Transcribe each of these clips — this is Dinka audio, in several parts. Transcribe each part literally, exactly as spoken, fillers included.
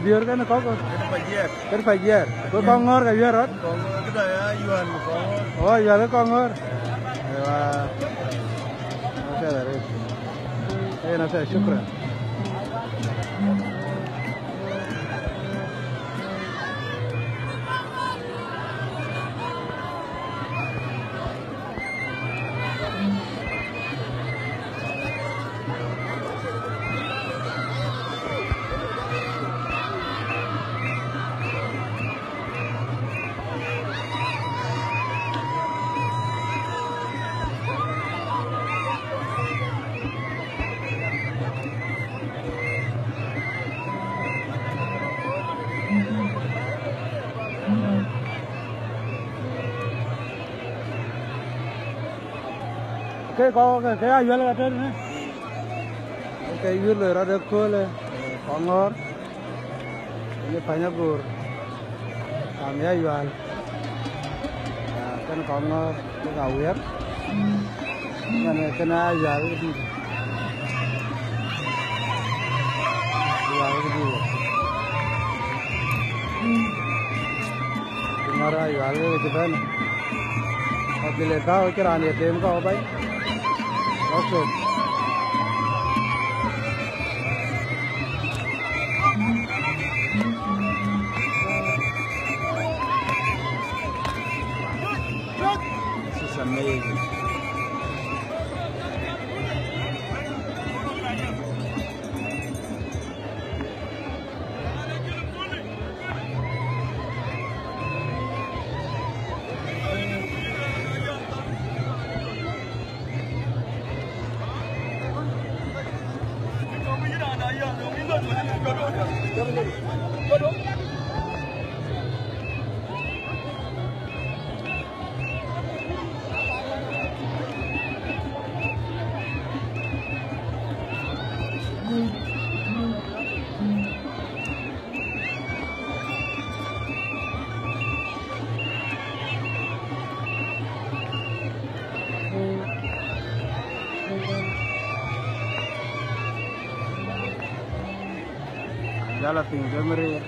Yuɛ̈r kënë kɔ̈k? Kënë Pajiɛɛr. Kënë Pajiɛɛr. Ku Kɔŋŋɔ̈ɔ̈r ke yuɛ̈r rɔt? Kɔŋŋɔ̈ɔ̈r, këda ya Ayual, Kɔŋŋɔ̈ɔ̈r. Oh, Ayual ke Kɔŋŋɔ̈ɔ̈r. Ewa. Apiɛth arëët. Yen apiɛth, shukran. Ke kɔ̈k ke, ke Ayual ka tënë. Ke yuɛ̈r loi rɔt ëköölë, Kɔŋŋɔ̈ɔ̈r. Kënë Panyagoor. Kam ya Ayual. Ah, kënë Kɔŋŋɔ̈ɔ̈r, ke ka wiɛ̈r. Ëmën kënë Ayual këdït. Ayual këdït. Ku mär Ayual ke cï bɛ̈n. Abï le tääu cï raan ye tem kɔ̈u bac. Okay. This is amazing. Jala piny ke mïrïïr.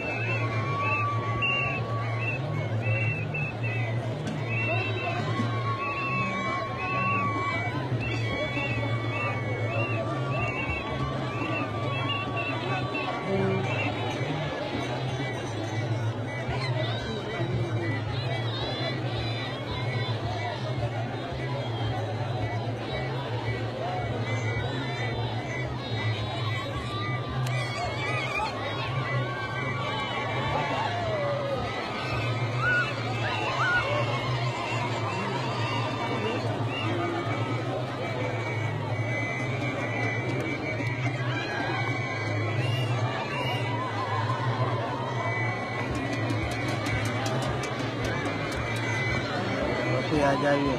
Röt ya jai ye.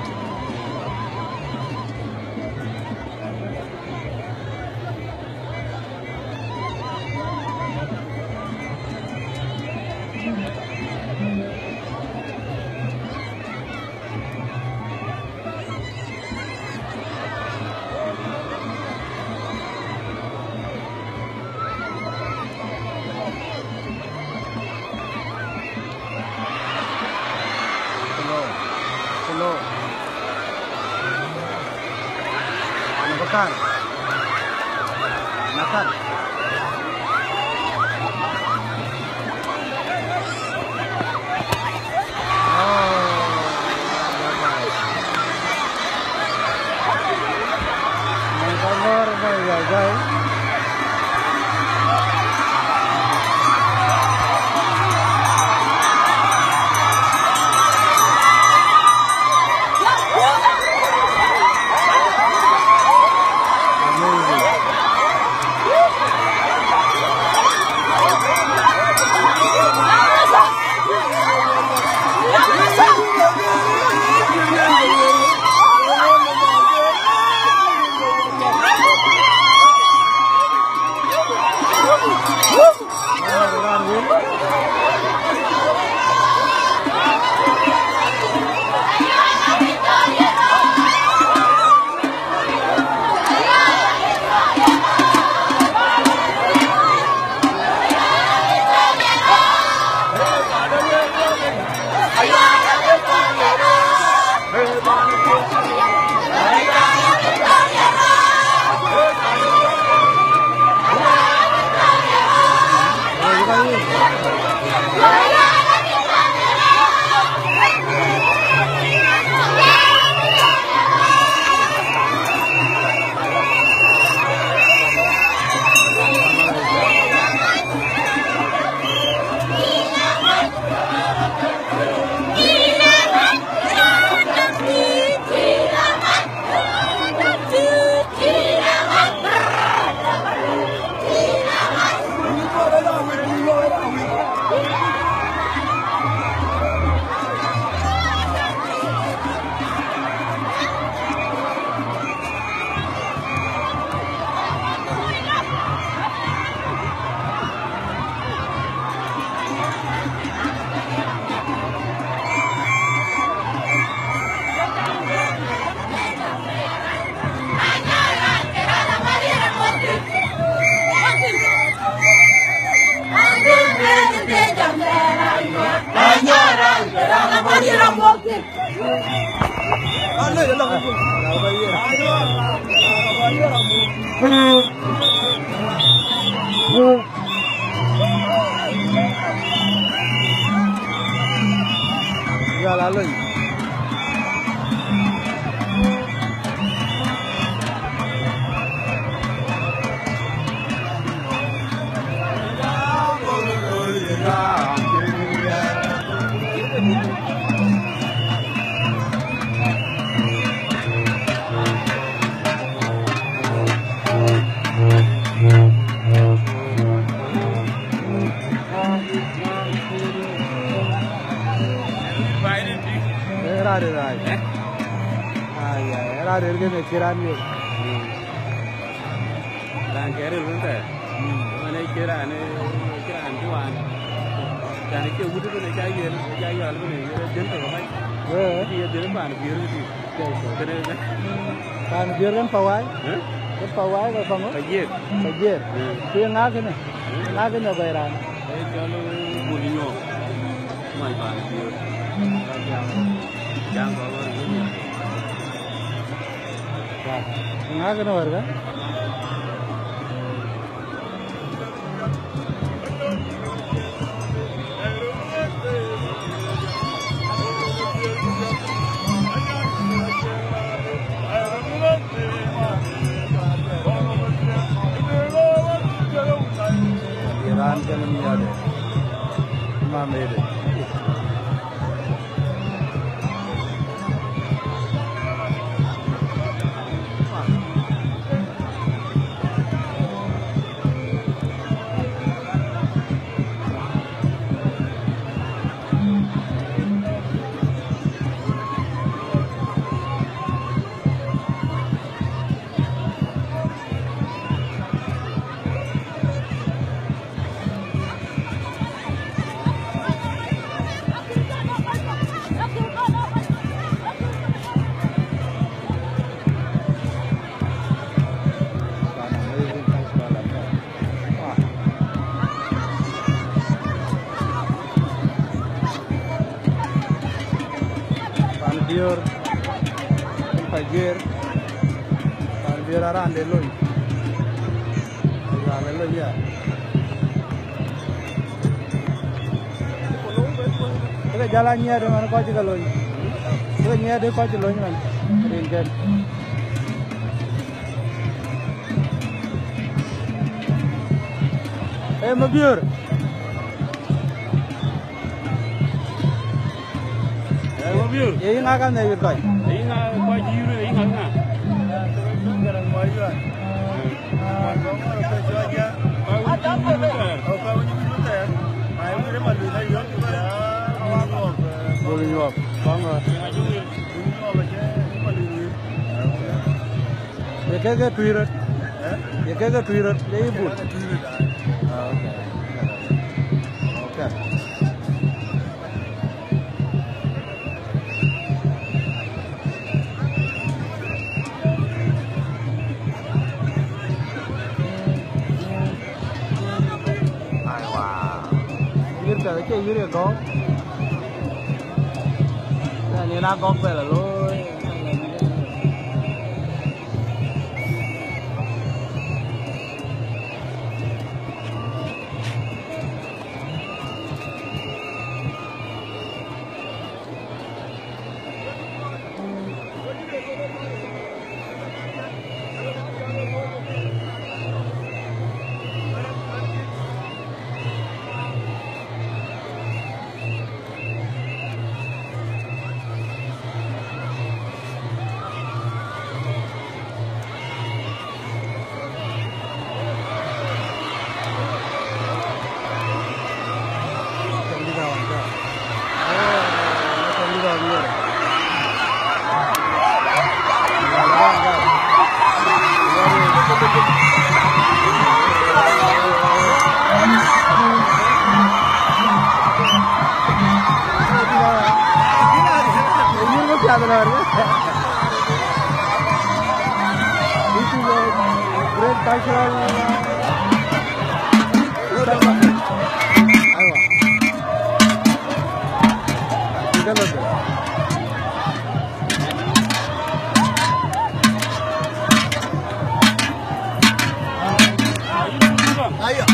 Hello. Hello. Ana bakar. Nakar. Oh, bye bye. Bye bye. Ya la lony. Ee raan rëër ai. Ai, ai, raan rëër kënë cï raan yök. Raan ke rëër wën thɛɛr. Ëmën ë cï raan, cï raan cï waan. Raan ë cie wut ëbën ë ca yiël, ë ca yɔl ëbën ë yiël, ë dhiën tök ë mac. Ee. Cï ye dhiën paan biër wut. Kënë, paan biër kën Pawai? Ë? Kën Pawai ka paŋö? Pajiër. Pajiër. Ë. Ku ye ŋa kënë? Ë? Ŋa kënë gɔc raan? Ee cɔl Bul Nyuɔɔk. Mɔny paan biör. Ka jam. Jam kɔn wär gun ya. Wa. Ŋa kënë wär ka? Ye raan kënë miɔɔcde. Mamede. Pan biör, pan biör, pan biör araan de lony. Araan de lony ya. Ëke jal a nyiɛɛt man kɔc cï ke lony. Ëke nyiɛɛt de kɔc cï lony man. Rin kën. Ee, Mabiör. Ee, Mabiör. Ye yïn ŋa ka nɛ̈k yït kɔc? Ye yïn ŋa kɔc yï yïn, ye yïn ŋa ŋa? Bol Nyuɔɔk. Kɔŋ. Ye kek ke tuic röt? Eh? Ye kek ke tuic röt, ye yï bul? Ye kek ke tuic röt, ai. Ah, okay. Okay. Aiwa. Yïr piɛth acie yïr ye gɔ̈u. Yen yen agɔ̈k bɛ la looi. This is a great cultural. أيوة.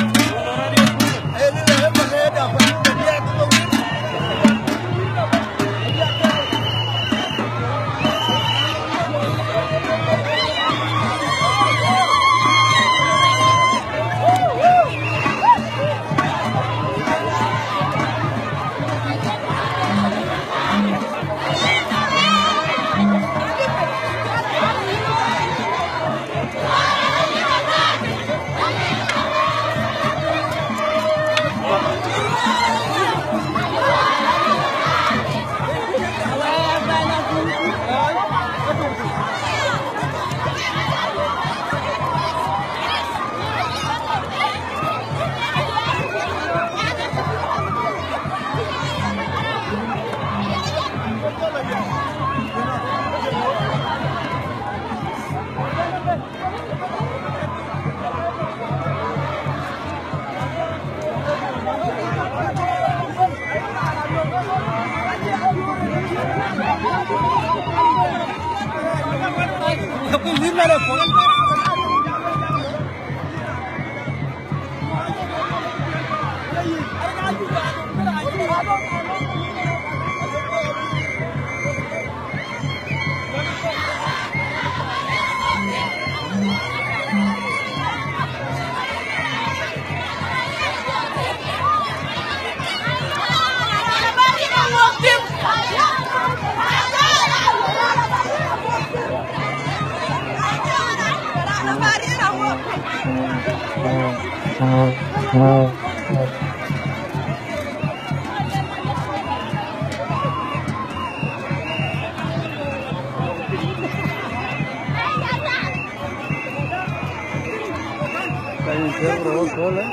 Thank you, bro. Cool, eh?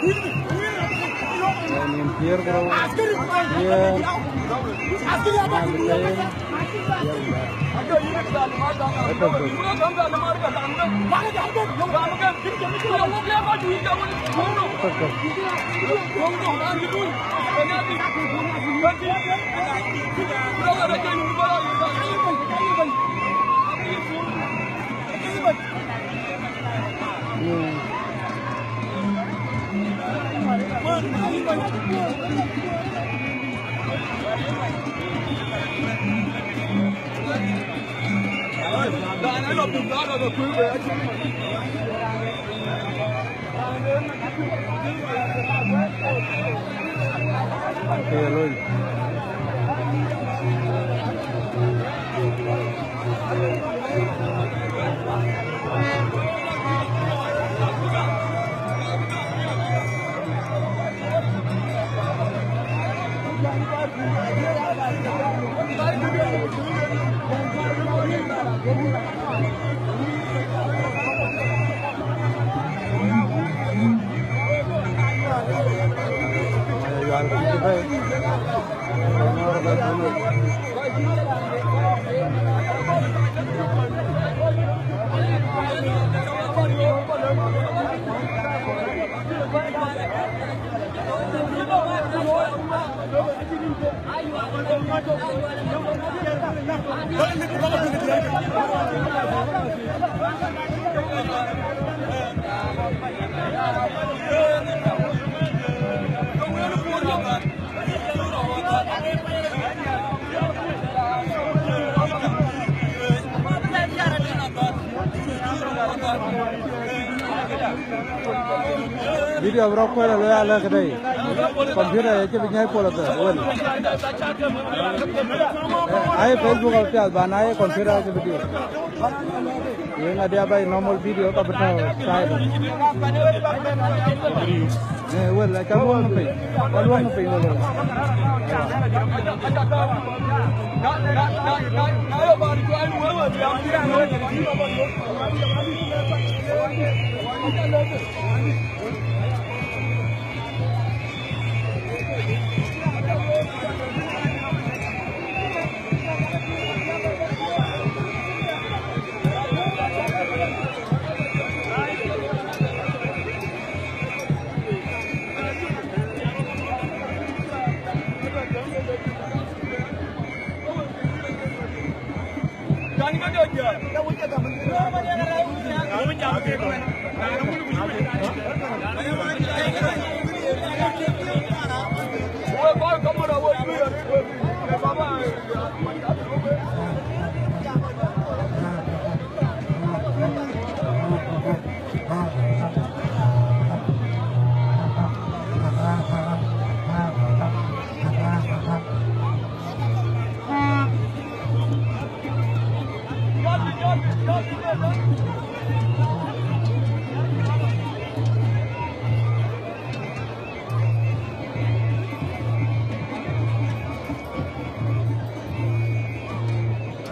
Thank you, bro. Yeah. Video bro, kuɛl alo ya lɛ̈k këdë. Computer ye cï bï nyai pol athë, wël. Ai Facebook apiath, ba na ye computer acï bï diu. Yen adï abac normal video ka bï tɔ̈ side. Eh, wël, aca luɔŋ piny. Aca luɔŋ piny wël.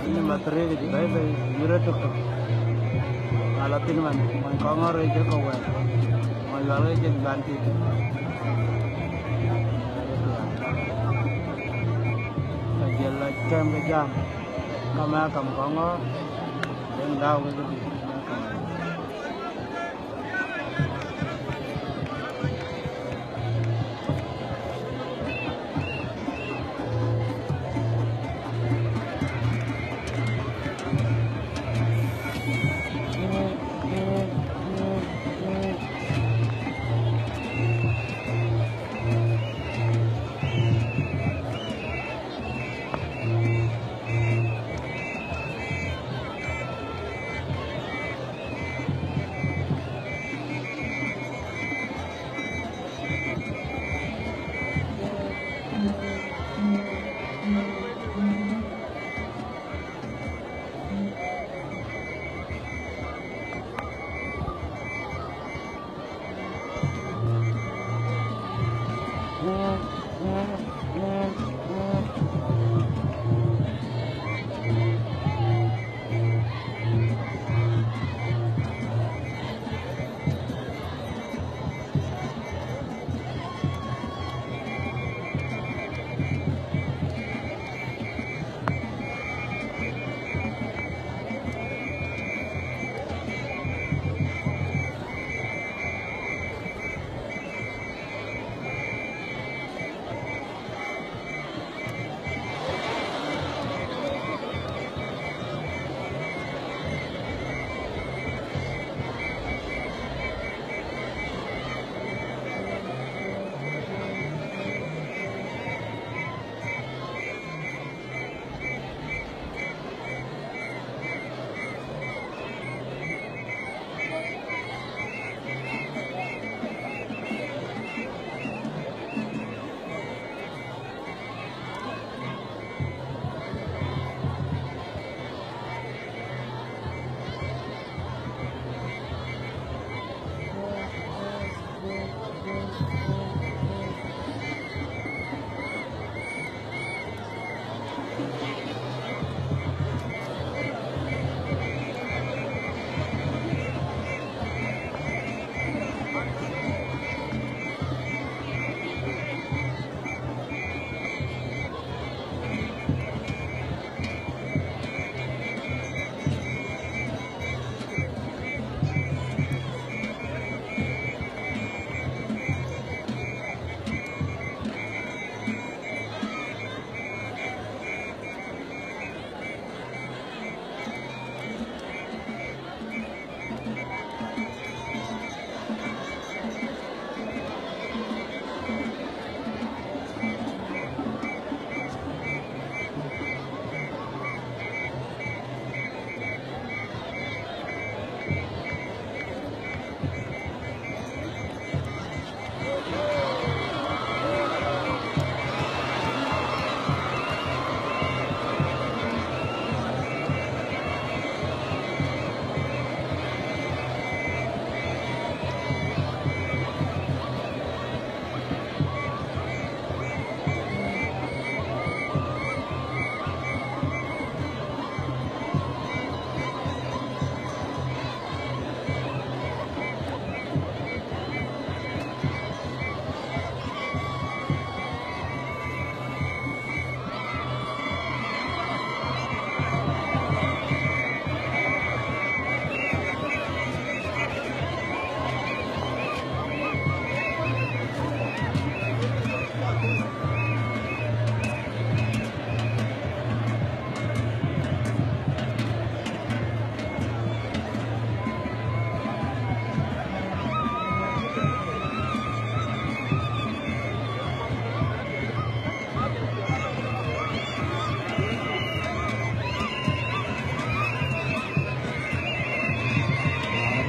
Ini materi ke jibai bai yure tuk tuk. Ala tin man, man kongor e je ko wer. Man yual ke je juan ti. Ka jel la tem ke jam. Kama kam kongor. Den daw ke ke bi.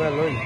Lony.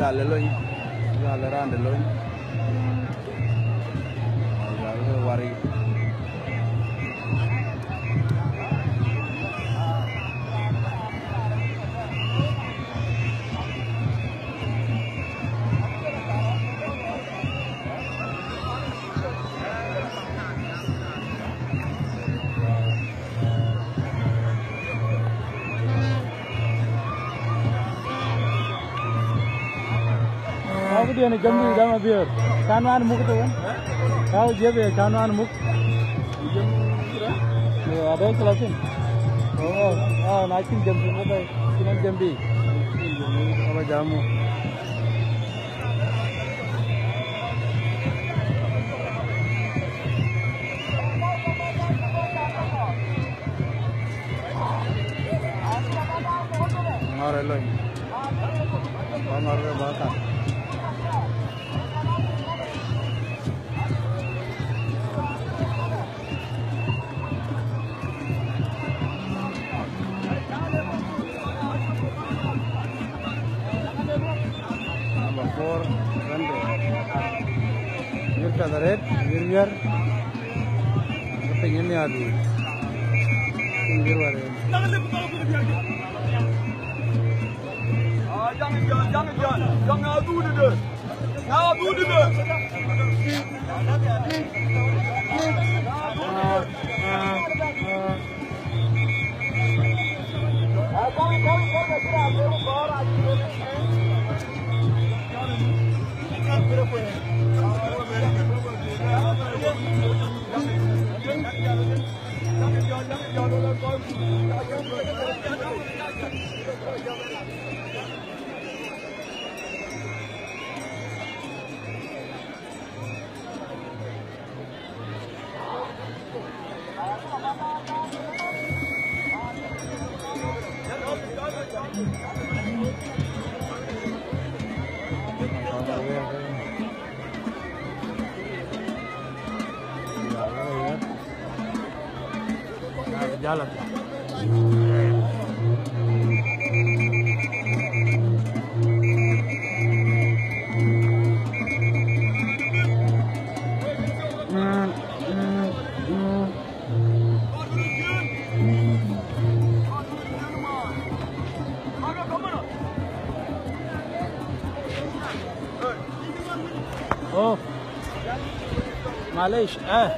Gal lony, gal raan de lony, gal wari. Aku dia ni jam di dama biar. Kan wan muk tu kan. Kau dia biar kan wan muk. Ya, ada kelasin. Oh, oh, oh, na cïn jam di, ada cïn jam di. Apa jamu? Ŋɔr ë lony. Ba ŋɔr ke ba thar. Number four, Sunday. Yir piath arëët, yir wiɛ̈r. Piny ë nhiaar duut. Piny yir wär. Jala. Oh, معليش، eh.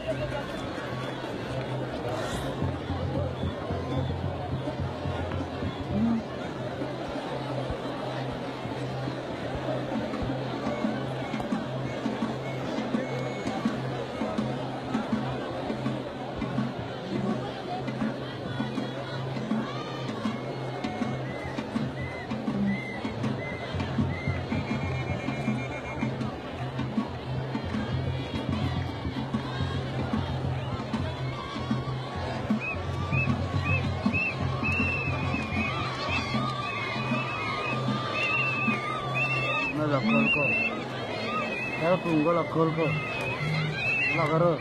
Mɛ̈th aköl kɔ̈u. Ee kuŋ gɔl aköl kɔ̈u. Lak röör.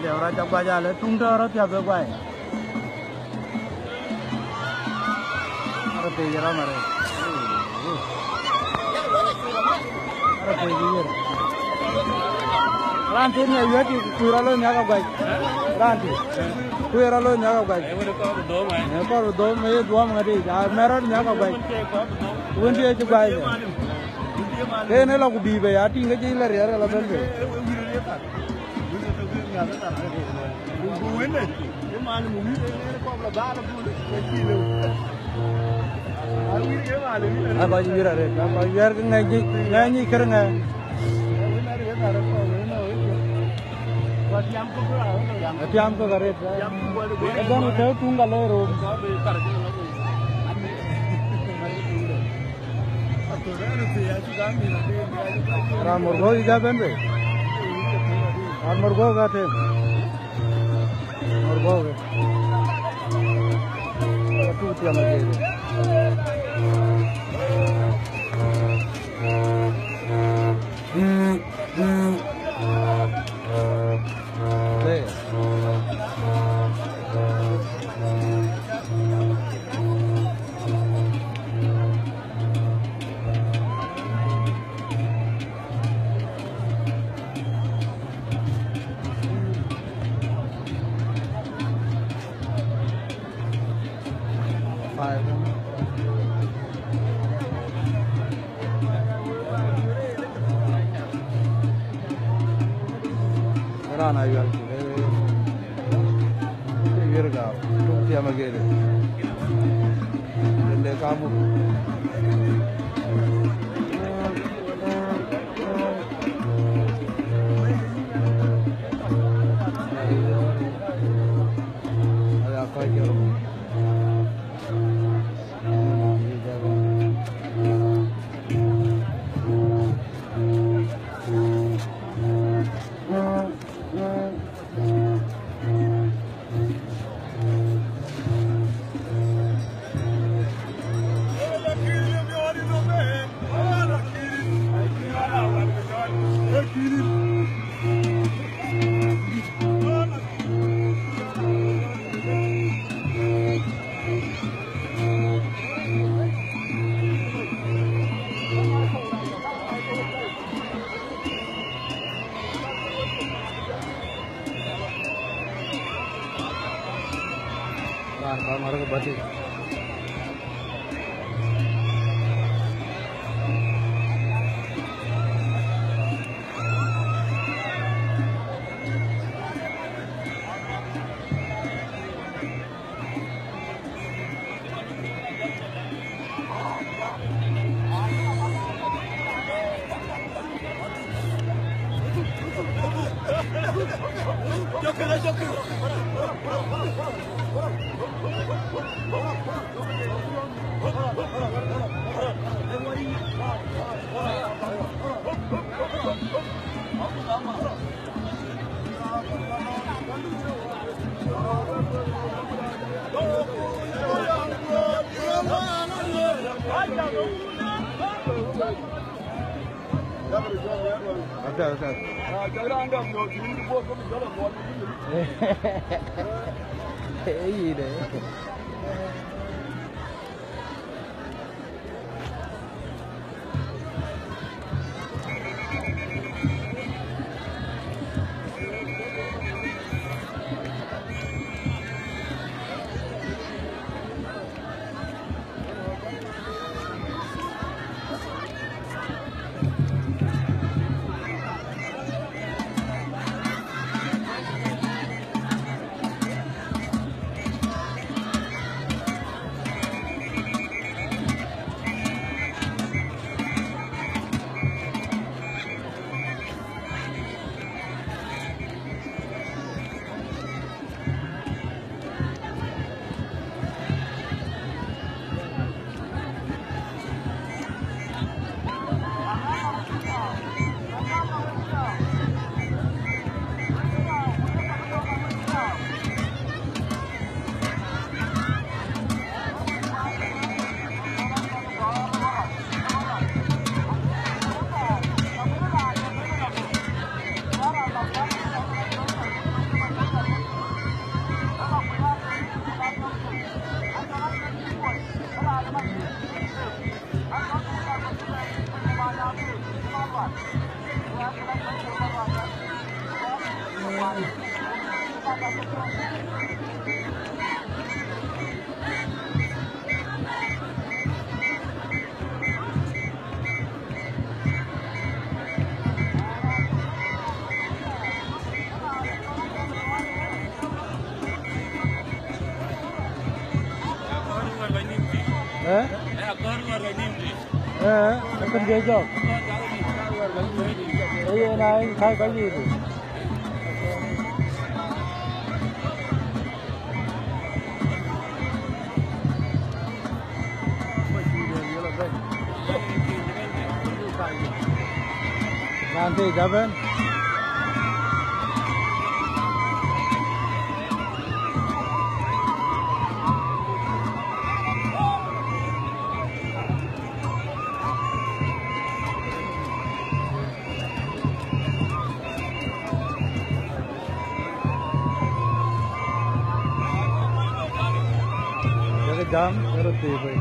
Dɛ̈ rac aguac alë tuŋ tɔ̈ rɔt thiäp ë guai. Arë pei ram arë. Arë pei yer. Raan thïn ŋɛ wiɛ̈t ku rɔt loi nhiäk aguac. Raan thïn. Ku rɔt loi nhiäk aguac. Ee, kɔɔr bï dhom, ee dhuɔ̈m ŋädï. Amɛr rɔt nhiäk aguac. Wën diëc cï guai. Kën ë lɔ ku bï bei, atïŋ ke cï lɔ riɛl ke lɔ bɛ̈n bei. Akɔc wiɛ̈r arëët, akɔc wiɛ̈r ke ŋɛny, ŋɛny yic kërë ŋɛny. Atiam kök arëët. Ëbɛ̈n tëë tuŋ ka loi röör. Raan Morgok yic abɛ̈n bei. Raan Morgok atem. Morgok. Atu tiam agede. Five. Raan ayual kï, ee, ee, wiɛ̈r gam, tuk tiam agede. Dende kamu. Aya kɔc jɔl. Raan ka ŋɔ̈r ke bäti. Ata, ata. Ëë, yïn ë. Eh? Eh, akën ke jɔk. Eh, yen a kai kɔc yiic. Raan thiëc abɛ̈n. Jɔkï jam, ë röt thiëëc bei.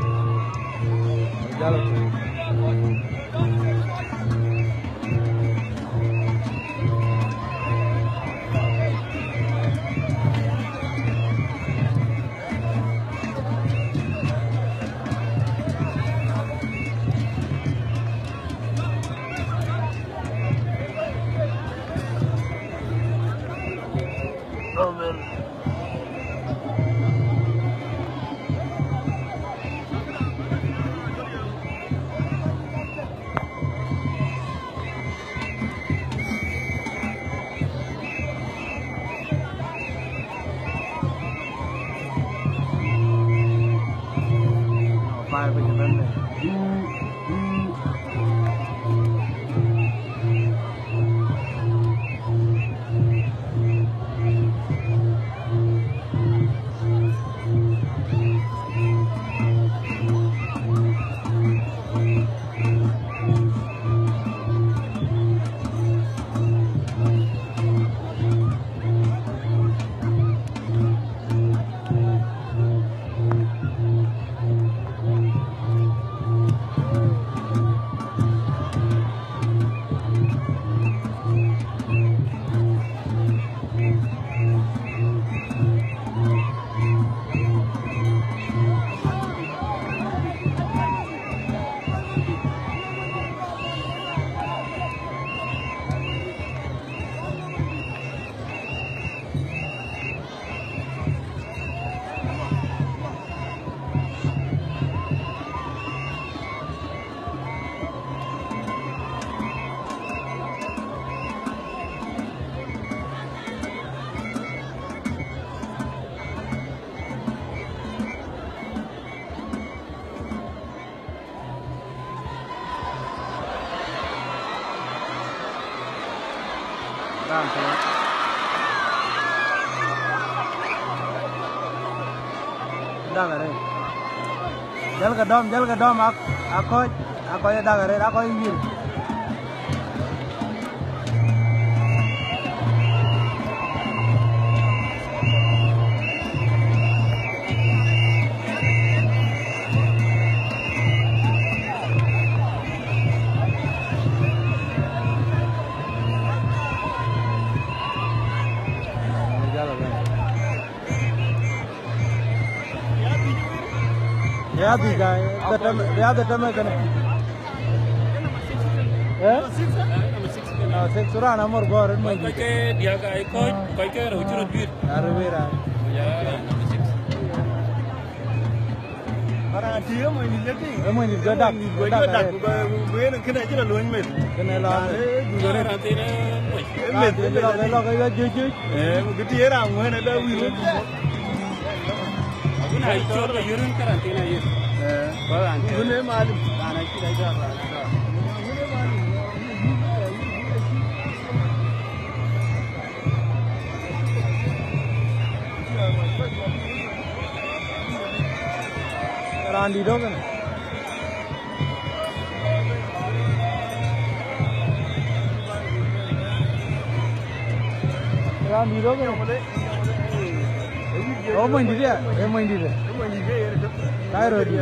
Jal ë thiëëc. Raan tɔ̈. Dak arëët. Jälkë dɔm, jälkë dɔm, ak-, akɔc, akɔc ë dak arëët, akɔc ë wiël. Ya dhïc, ya dhïc, ya dhïc, ya dhïc tëmë kënë. Eh? Ah, six, raan amor gɔ̈ɔ̈r, en mony dït. Kɔc ke diäk aa kɔc, kɔc ke rou cï röt guiir. Arëu wëër aa. Ya, number six. Raan tï ë mony dït ë tï. Ë mony dït jɔ dak, jɔ dak, jɔ dak, arëët. Ku bë, ku bë, kënë acï rɔt luɔny meth. Kënë lɔ. Raan tï, raan tï ë mony. Ë meth, ë meth, ë lɔ, ë lɔ, ë lɔ juëc, juëc. Eh, ku kë tï ë raan ŋuën ë dɔ wïïr. Wën aa cɔl ke yöt wën karantina yöt. Eh. Ba raan tï. Wën ë malim. Raan acï rɔt jɔ raan tï. Raan dït ëkënë. Raan dït ëkënë. Ë mony dït ya, ë mony dït. Kairo dït.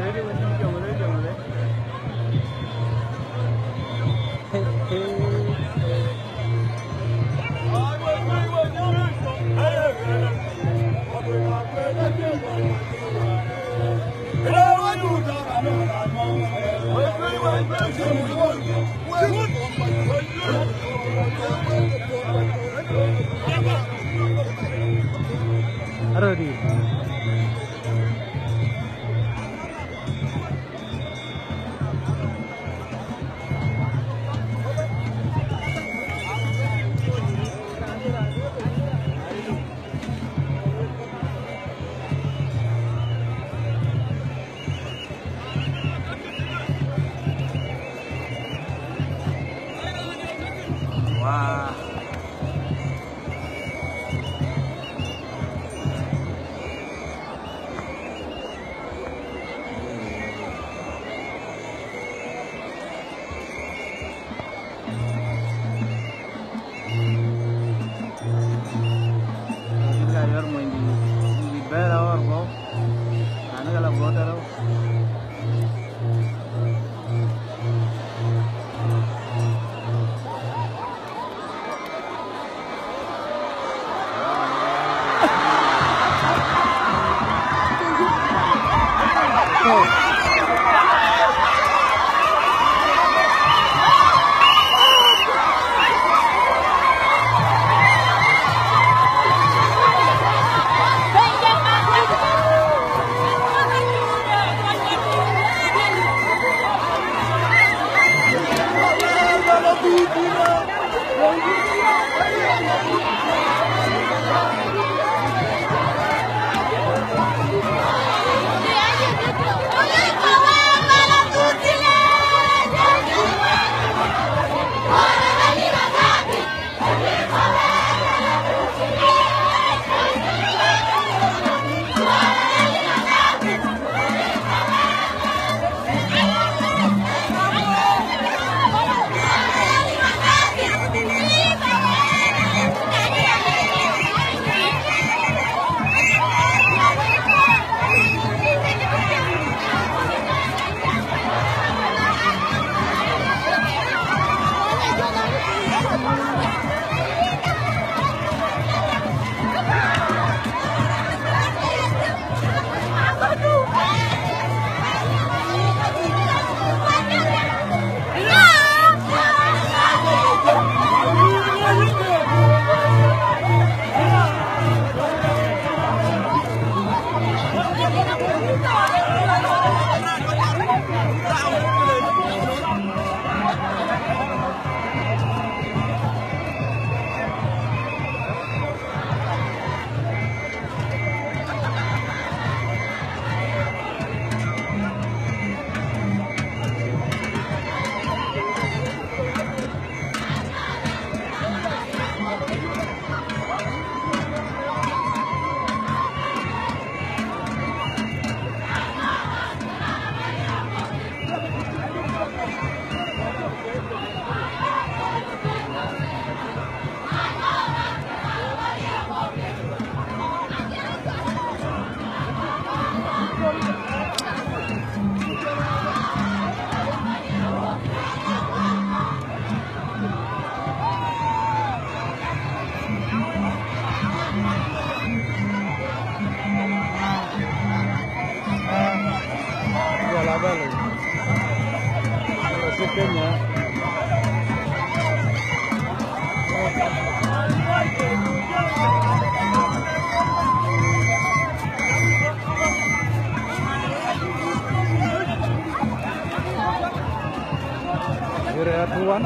Here are two one.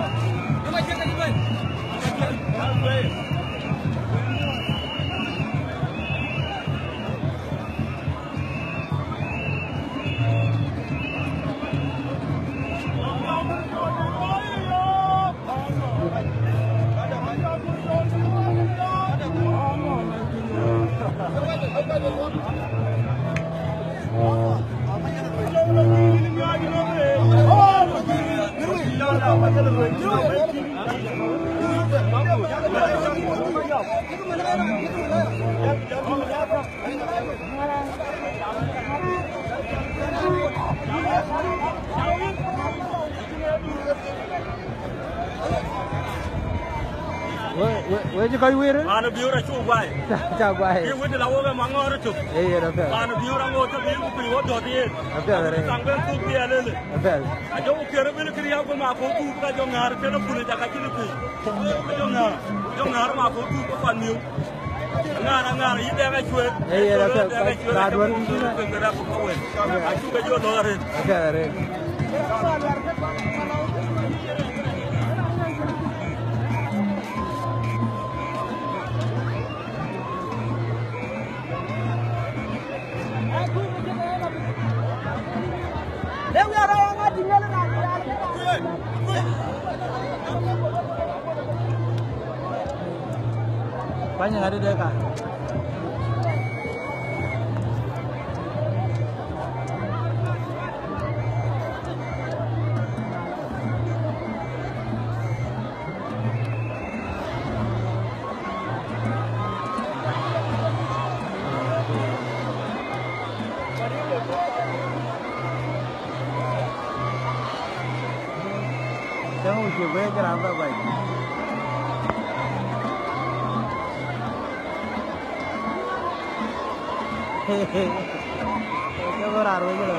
We, we, we cï kɔc wër? Paan ë Biöör acuk guai. Ca, ca guai. Kï wëdë la wok ë maŋɔɔr ë tök. Ee, yen apɛl. Paan ë Biöör aŋoot tök, bï ku piny wɔ dɔ̈t yen. Apɛl arëët. Kaŋ ben thuk dhiɛl ëlë. Apɛl. Ajɔ ku kiɛr ëbël kë riääk ku ma kɔ̈u thuk, ka jɔ ŋäär kënë kun ë jaka cïn ë piny. Ajɔ ŋäär, ajɔ ŋäär ma kɔ̈u thuk ke pan miu. Ŋaar, ŋaar, yï dɛk acuëër. Ee, yen acuëër, dɛk acuëër, raduɔ̈n. Acuk ke jɔ lɔ arëët. Acuëër arëët. Bäny ŋadï dek ka. Cäŋ wïc cï guëër cï raan bɛ guac. Cäŋ wïc raan wec lɔ.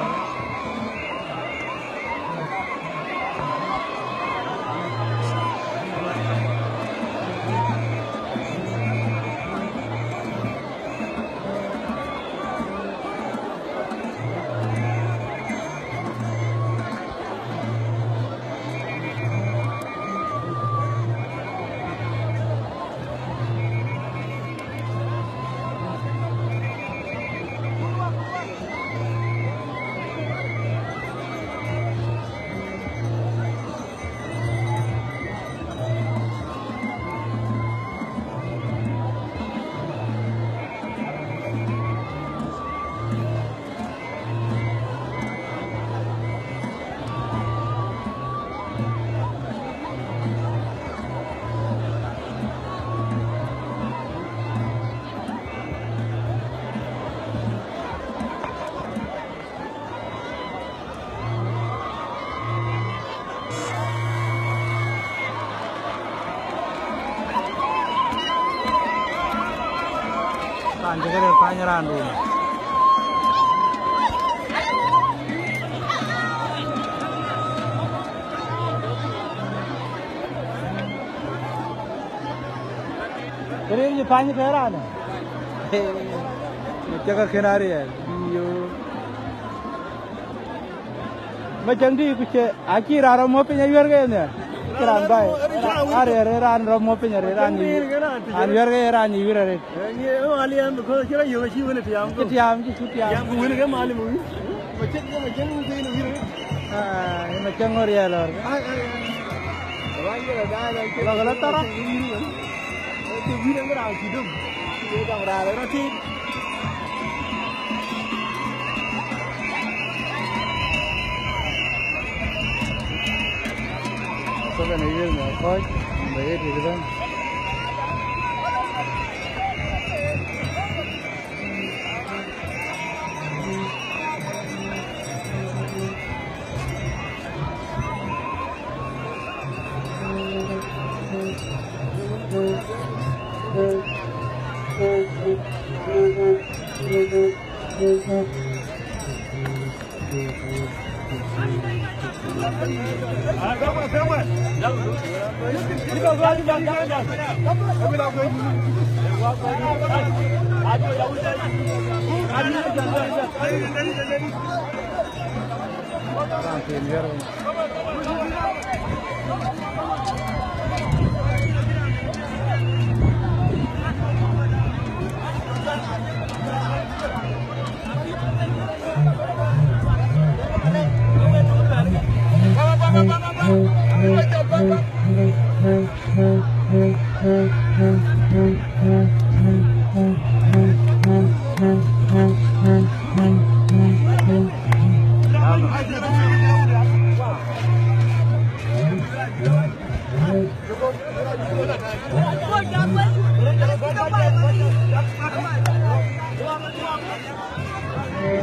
Raan cï këde pany raan dun. Këriëëc cï pany ke raan. Cä ke kën ariɛɛl. Yo. Macäŋ dï ku cï, acï raan rɔt muɔ̈p piny ayuɛ̈r ke ye nhial. Cï raan baai. Arëër ë raan rɔt muɔ̈p piny arëët, raan yï, raan yuɛ̈r ke ye raan yï wiɛ̈r arëët. Cï tiaam, cï cu tiaam. Tiaam ku wën ke malim wïn. Macäŋ, macäŋ wën ke ye wiɛ̈r arëët. Ah, macäŋ ŋö riɛl lɔ̈ɔ̈r. Lɔ ke lɔ thɔrɔ. Museveni ë wiël nhial kɔ̈ɔ̈c, bɛ ye tëëk ëbɛ̈n.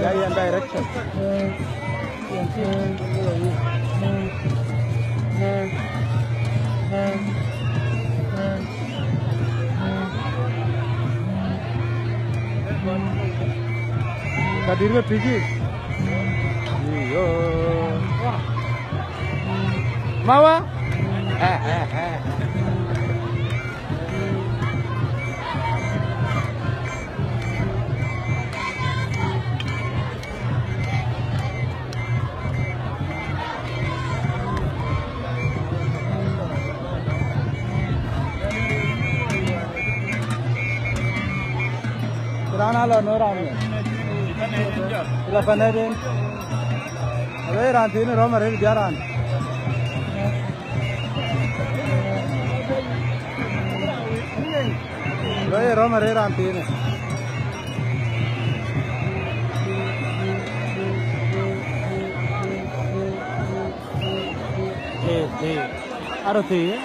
Ya yɛn direction. Ka dït ke pïïr. Iyo. Mawa. Raan alɔ nöör raan. La paneden. Alɔ raan thiin rɔm arëër biar raan. Alɔ rɔm arëër raan thiin. Eh, eh. Arɔ thiin.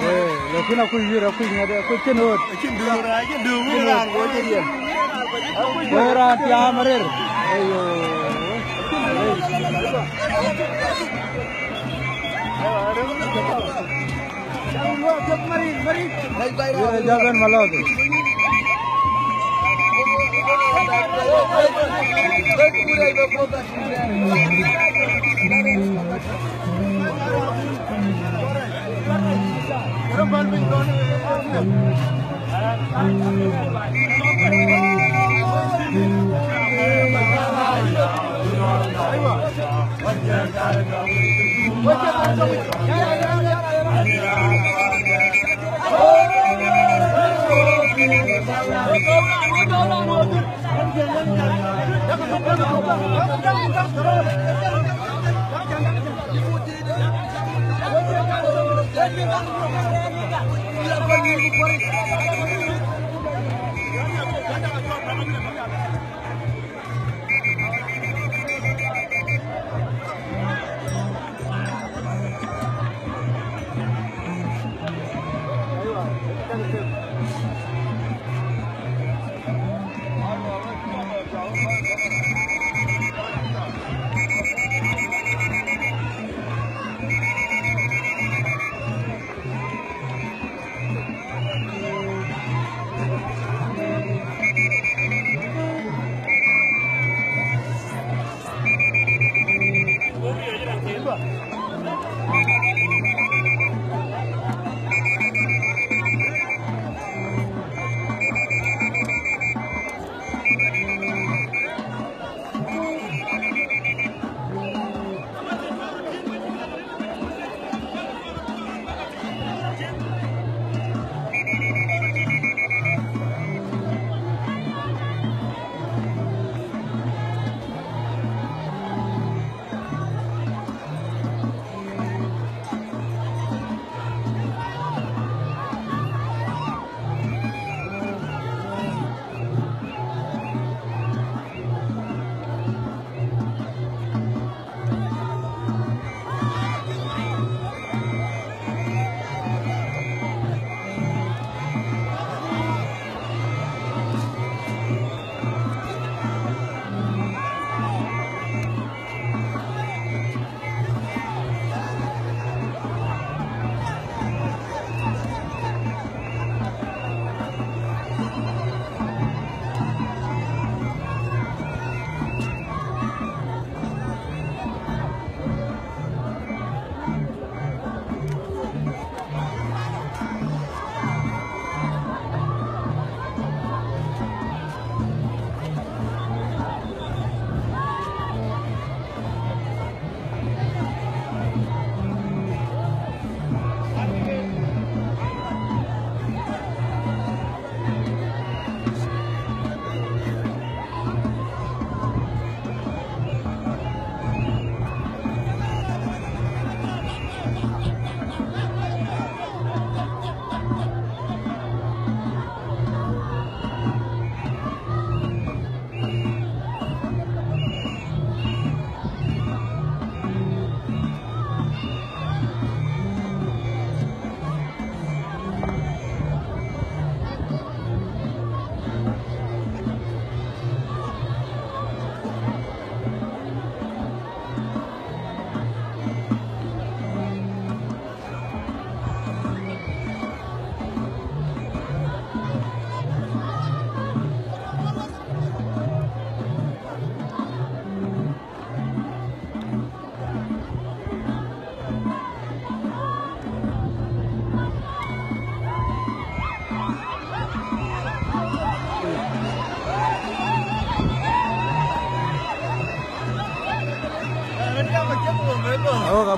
Eh, lakin akuc wiɛ̈r, akuc ŋɛ̈t, akuc cïn ɣööt. Acïn döör, acïn döör, wïc raan go cï riɛl. Wëë raan tiaam arëër. Eyo. Yïn ë jɔ bɛ̈n malɔ̈ɔ̈th.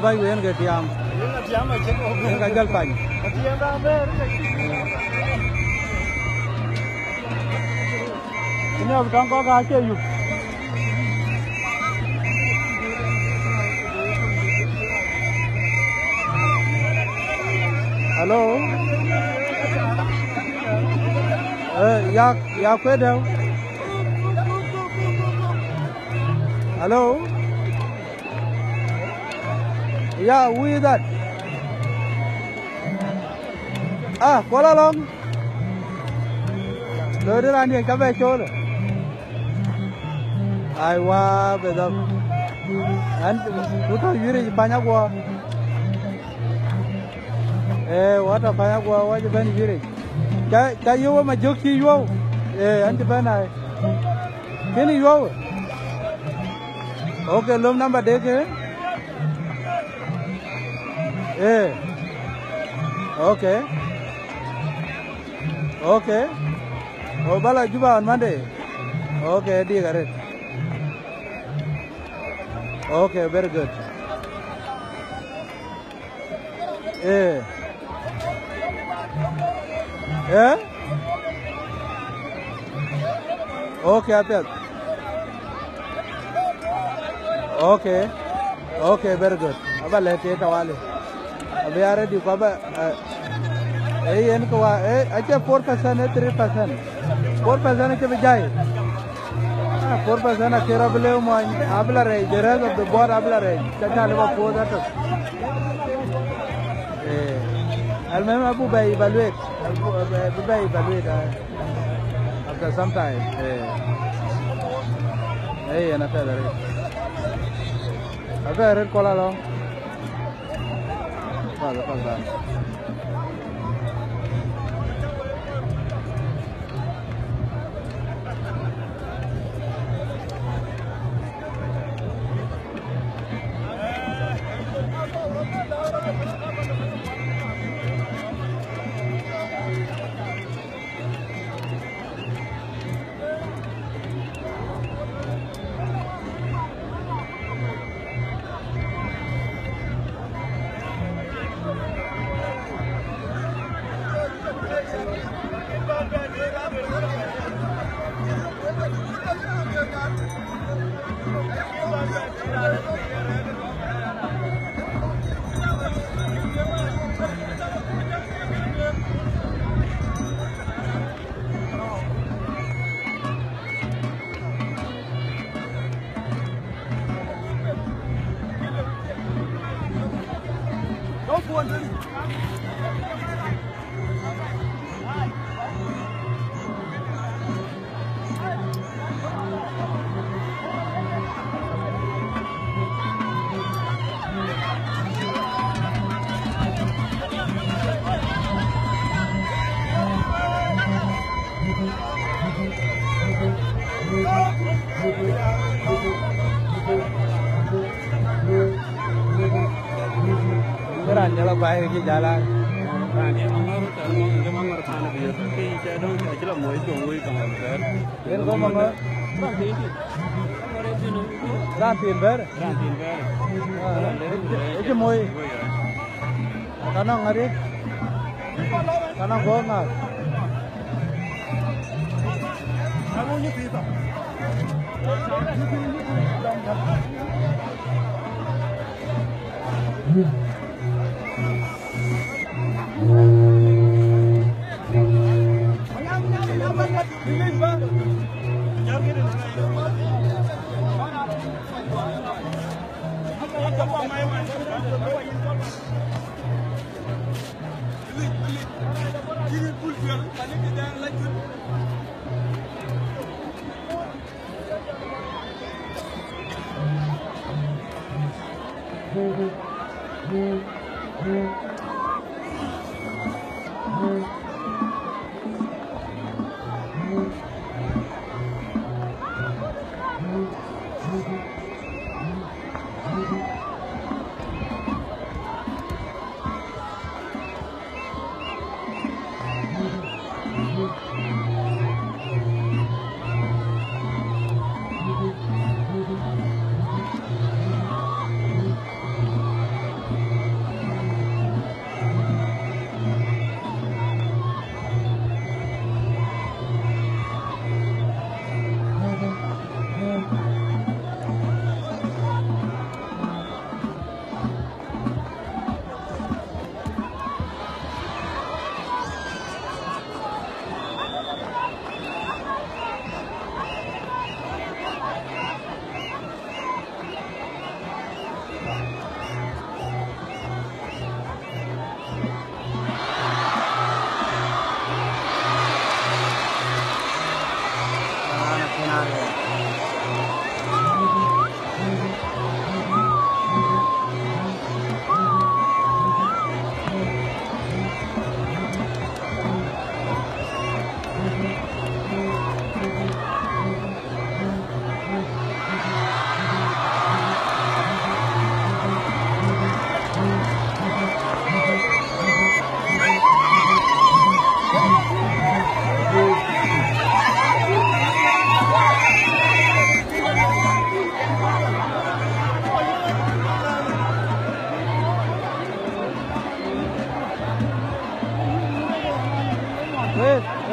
Bac wën ke tiam. Yen ka jɔl pany. Yen abï tɔŋ kɔ̈k acie yup. Hello? Eh, ya, ya kuet dɛ̈u. Hello? Yeah, who is that? Ah, Kuɔl Alɔŋ. Lɔ de raan diɛ̈ ka bɛ cool. Aiwa, bɛ dhɔp. An, ku tɔ̈ wiëric pany aguɔ. Eh, wa tɔ̈ pany aguɔ, wa cï bɛ̈n wiëric. Ca, ca yöu ma jök cï yuɔu. Eh, an cï bɛ̈n ai. Kënë yuɔu. Okay, lom number de ke. Eh. Okay. Okay. O bala Juba on Monday. Okay, dik arët. Okay, very good. Eh. Eh? Okay, apiɛth. Okay. Okay, very good. Aba lɛ̈k ke tawali. Abi ya ready ku aba, eh, eh, yen ke wa, eh, acie four percent, eh, three percent. Four percent acie bï jai. Ah, four percent akëc rɔt bï lëu mɔny, abï la rɛɛc, the rest of the board abï la rɛɛc. Ca ca lëu ba puɔ̈th atök. Eh, almuhim abu bɛ evaluate. Abu bɛ, bï bɛ evaluate, ah, after some time. Eh. Eh, yen apiɛth arët. Apiɛth arët Kuɔl Alɔŋ. Pak, pak, pak. Raan jɔl a guai ke cï jal a. Raan jɔl a ŋɔ̈r, raan jɔl a ŋɔ̈r paan bï yök. Ke yï cɛ dɔ̈ŋ, cɛ cï la moi dhoŋ wei kaŋ ɣɔn bɛ̈ɛ̈r. Yen gɔ̈m aŋɔ̈r. Raan thiin dït. Raan thiin bɛ̈ɛ̈r. Raan thiin bɛ̈ɛ̈r. Ah, ë cï moi. Moi, ya. Ka nɔŋ ŋadï? Ka nɔŋ guɔ̈k ŋaak?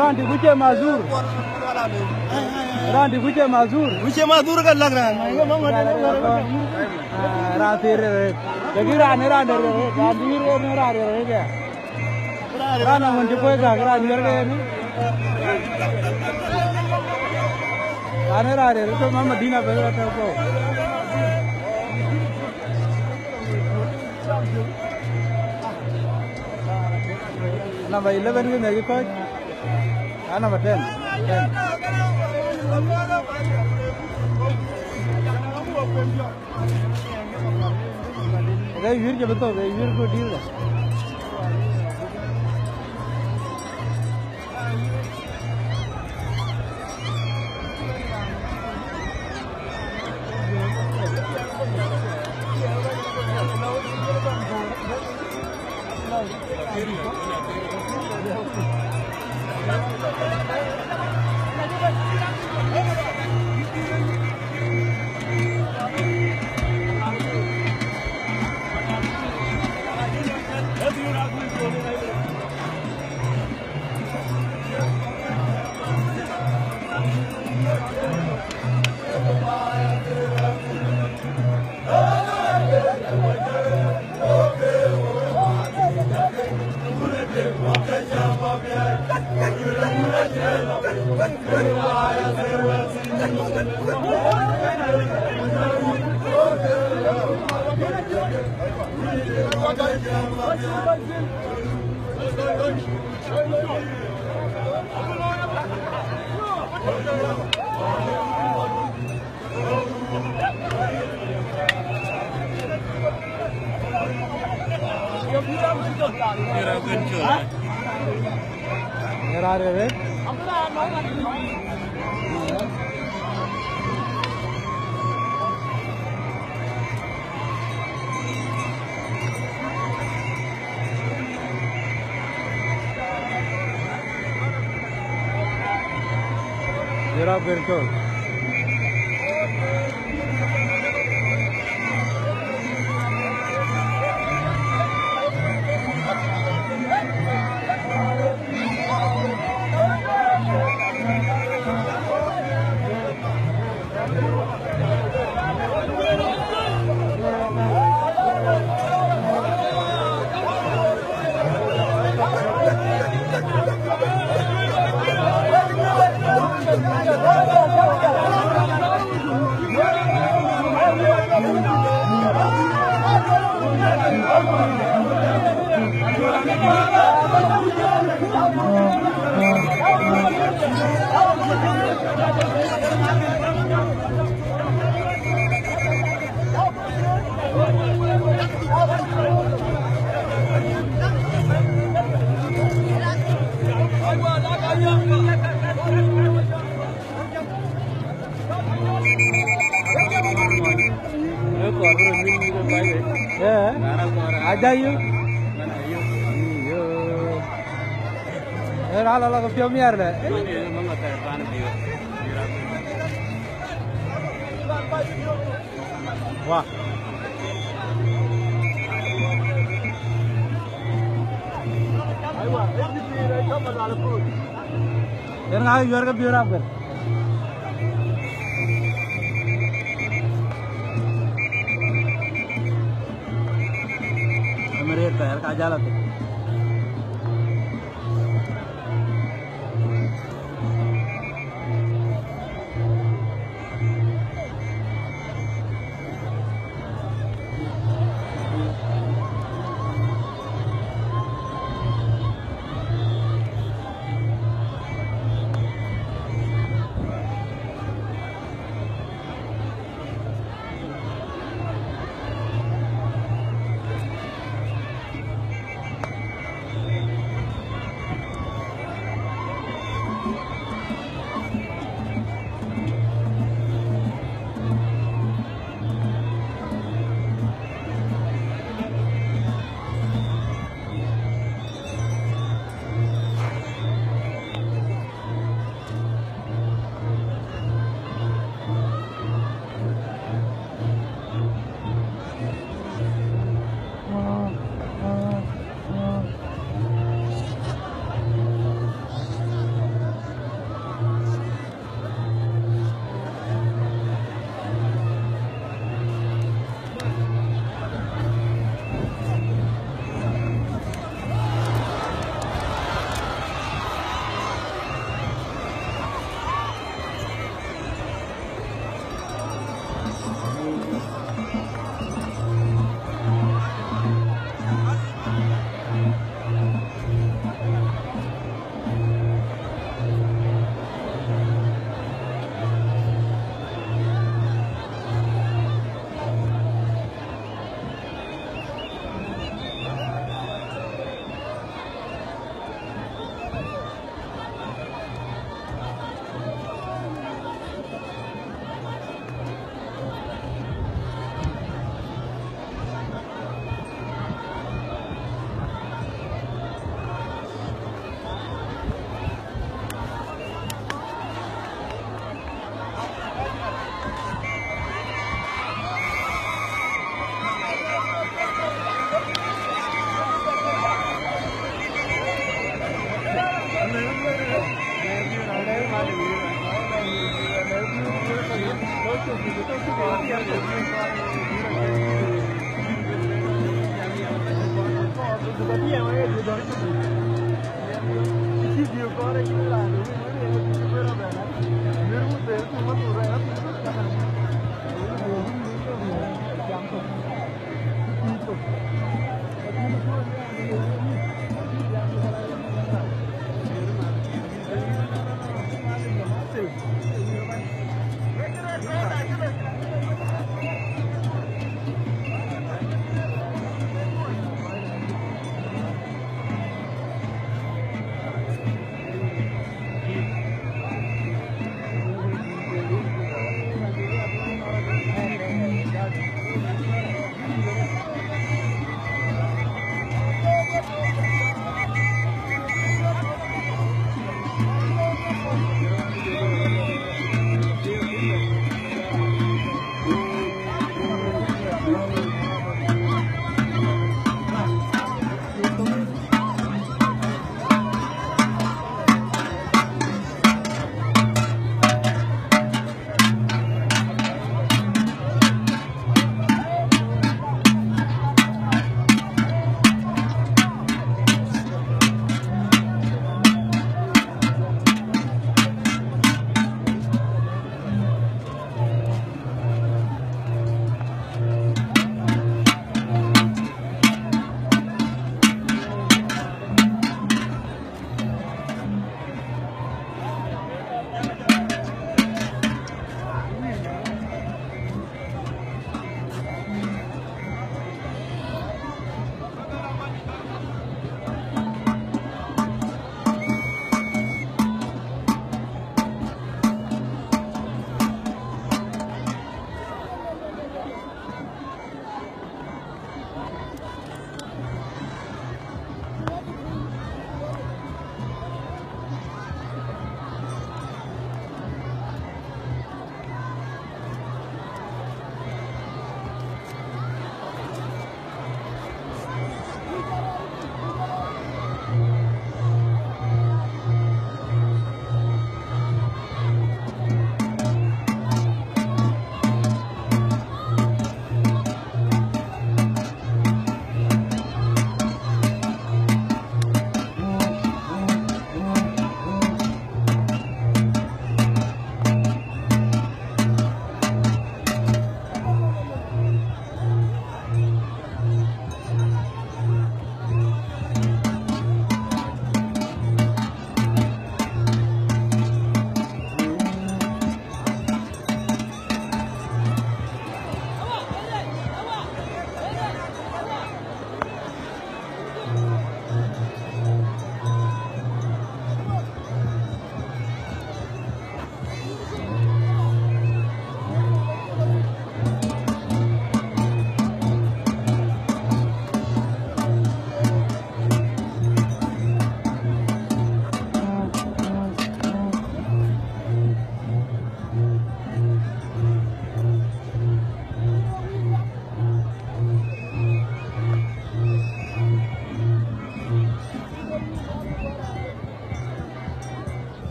Raan dï ku cie mazur. Raan dï ku cie mazur. Ku cie mazur ka lak raan. Ah, raan thïr rëët. Lëkë raan, raan de rëët. Raan dï rëët, raan de rëët. Raan aŋun cï kuɔ̈c gäk, raan wiɛr ke yen. Raan ë raan rëër, ke Mama Dina bɛ tɔ̈u kɔ̈u. Number eleven kë nek kɔc. A number ten. Ten. Ke yuir cï bï thok, ke yuir ku dïïr. Jɔt rap kën col. Eh, aja yï. Iyo. Eh, raan lɔ lɔ ke piɔ̈u miɛr dɛ. Wah. Yen ŋa yuɛ̈r ke biöör apkën? Ëmën rëër thɛɛr ka jäl athïn.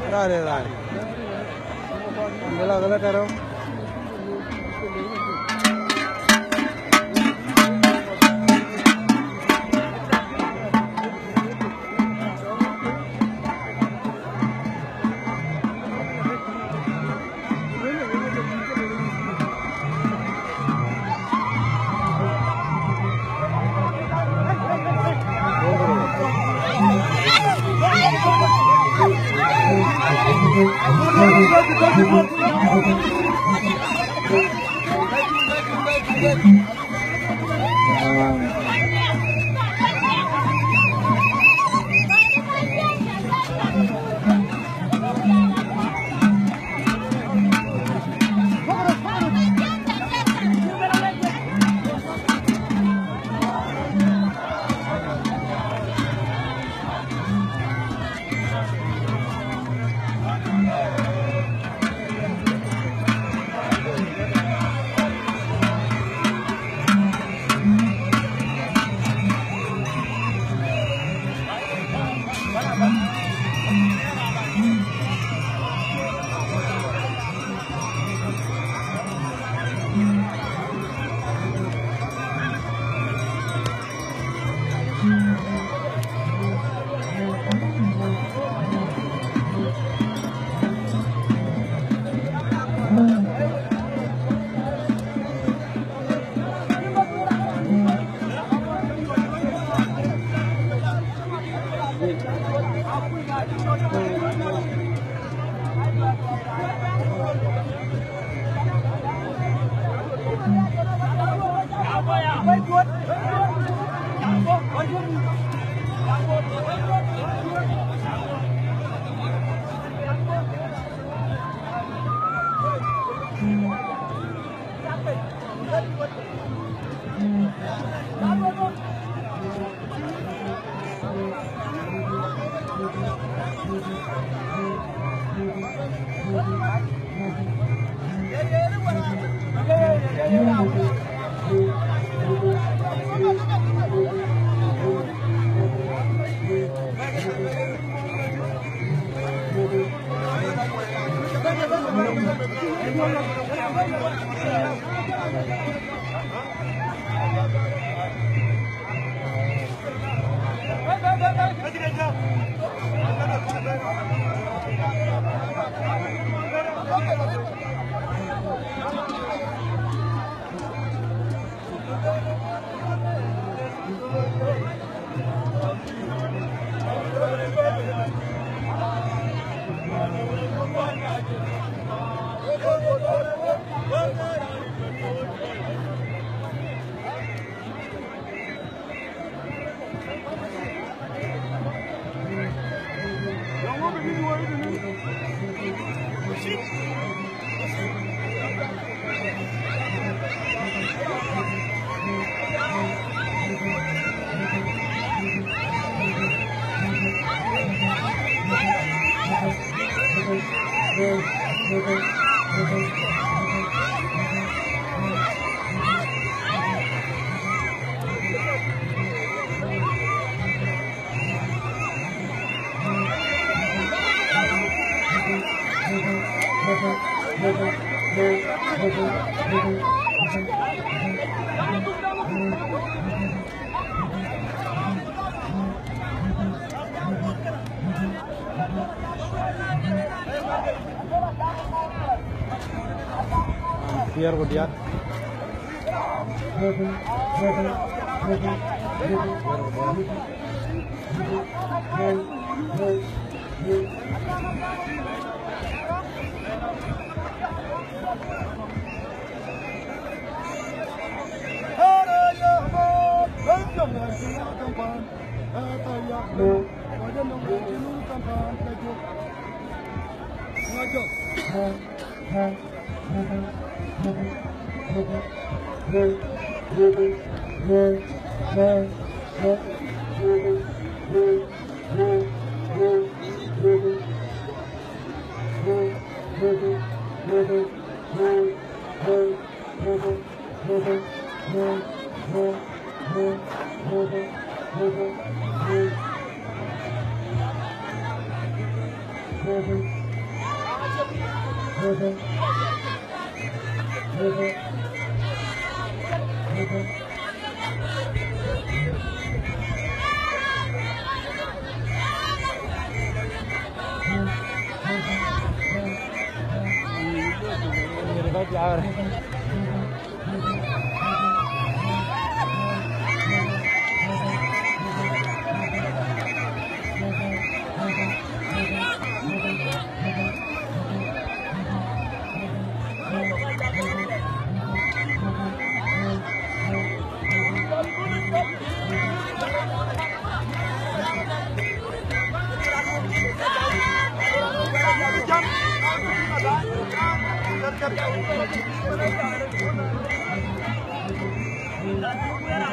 Rare, rare. Gala, gala, taro. Thiäär ku diäk.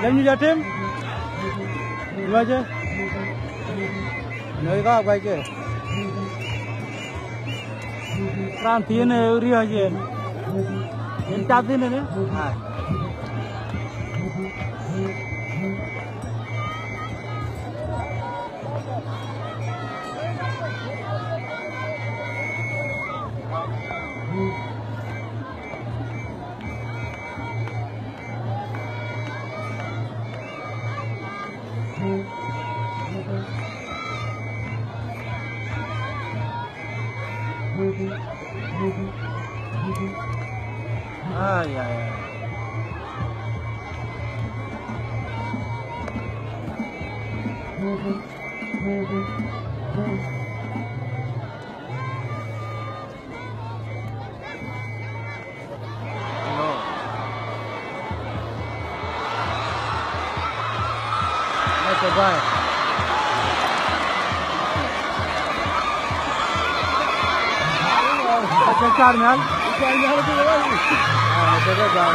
Jam nyuc atem. Nyuac ë. Nyuac ka guac ke. Raan thiin ë riɔ̈c yen. Yen cath thïn ënë. Ai. Ai, ai, ai. No. That's a guy. That's a guy, man. Ah, that's a guy.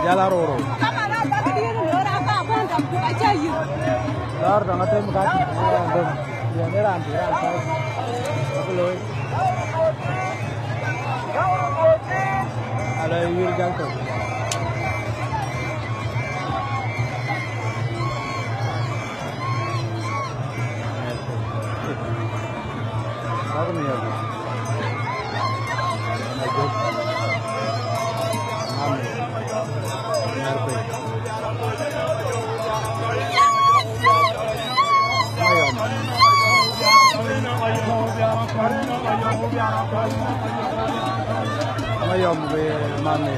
Jal a roro. Lar dɔŋ atem kat. Yen ë raan tï raan tɔ̈u. Abï looi. Ala wir jal tök. Bak miɔ̈ɔ̈k. Amen. Mayɔm. Mayɔm be mane.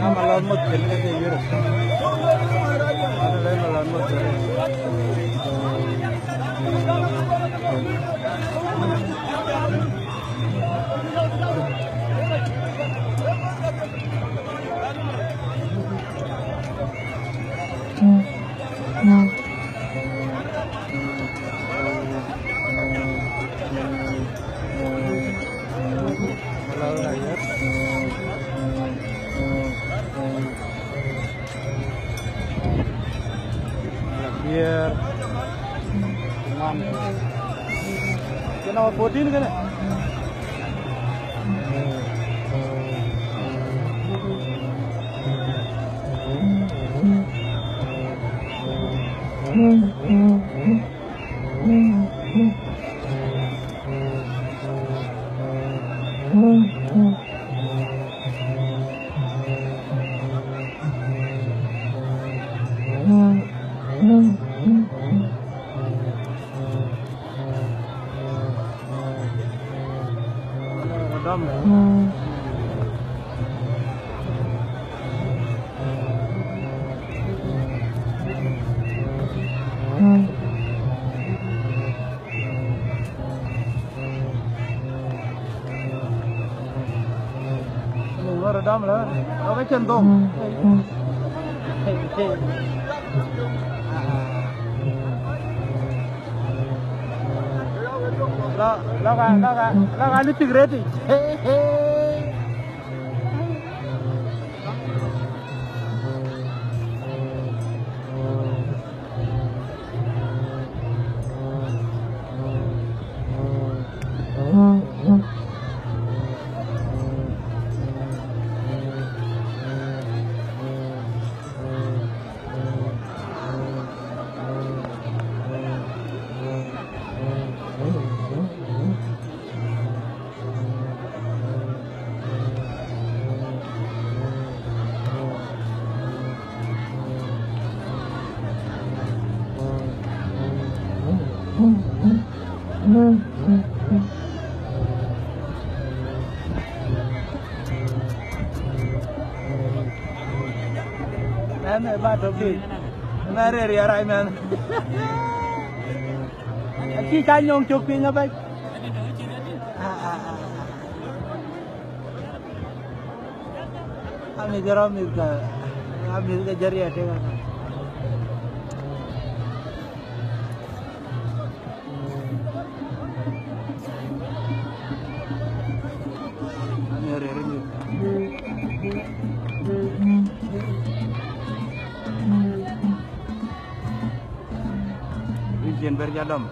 Ama lɔn mɔ̈th kën ke ke yïr. Ama lɔn mɔ̈th kën. Fourteen kënë. Ŋɔ̈r dɔm lɔ, lɔ ke cïn dhoŋ. Lɔ, lɔ ka, lɔ ka, lɔ ka lipik rëtic. Mɛn ë ba tɔ piny. Mɛn rëër ya rac mɛn. Acï ca nyɔŋ cök piny abɛc. Amïth rɔt mïth ka, amïth ke jɔt riɛt tek aka. Amïth rëër mïth. Rin cien ber ca dɔm.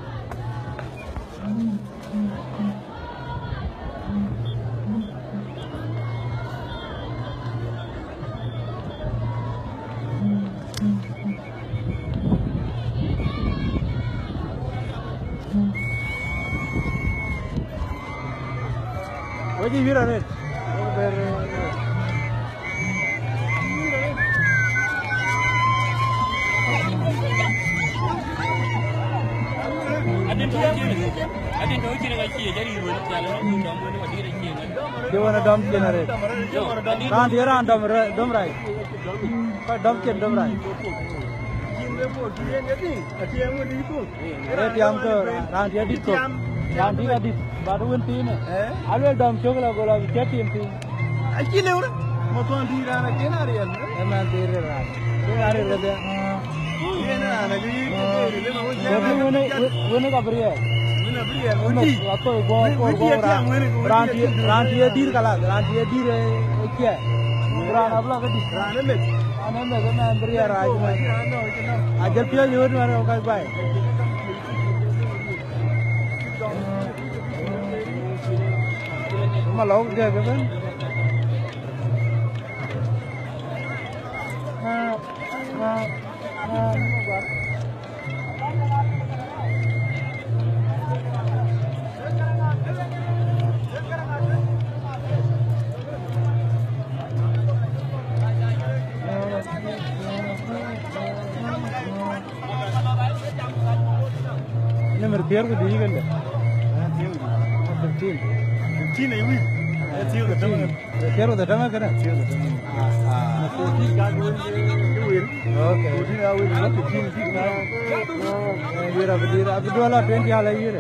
Wajib yïr arëët. Adïn tɔ̈ cïn, adïn tɔ̈ cïn ka cie jari ruɔ̈n thial, dɔm wën wadït acie ŋa. Cï wën dɔm cin arëët. Yo, adïn. Raan dië raan dɔm rë-, dɔm rac. Kɔc dɔm cin dɔm rac. Arëët tiam kë raan dië dït kɔ̈k. Raan dië adït, bä wën thiinë. Eh? Aluel dɔm cök la, go la cï tim piny. Acï lëu rë. Mathuɔn tïï raan acïn ariɛl. Ë man tïï rë raan. Tïï raan rë rë bia. Yen raan acï yï tïï rë lëu wën. Wën, wën, wën ka bï riɛl. Wën abï riɛl. Wën tï. Wa thoi guɔ, wën, guɔ, wën tï guɔ tiam raan. Wën, wën tï tiam. Raan tï, raan tï dïr kala. Raan tï dïr ë kiɛ. Raan abla ke dït. Raan ë meth. Raan ë meth ë man bï riɛl raan. Raan ë meth. Ajël piɔ̈ɔ̈c wën wën ka guai. Malɔu diɛ̈ ke bɛ̈n. Number thiëër ku dhïc kënë. Fifteen. Fifteen ayï wïc. Ee thiëër ku dhetem kënë. Ee thiëër ku dhetem kënë. Thiëër ku dhetem. Ah, ah. Fourteen ka wïc. Okay. Fourteen ka wïc. Fifteen, fifteen. Ee, wïc abï dït, abï duɔl la twenty ala yïr.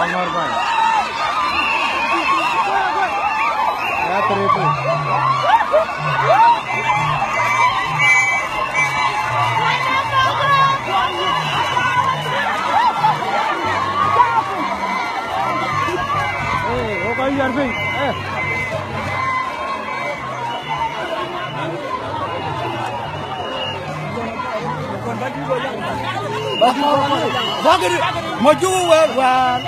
Aŋɔ̈r bäny. Ya three two. Eh, wo kɔc yär piny. Eh. Bak, bak, bak, bak, ma juku wɛɛr wɛɛr.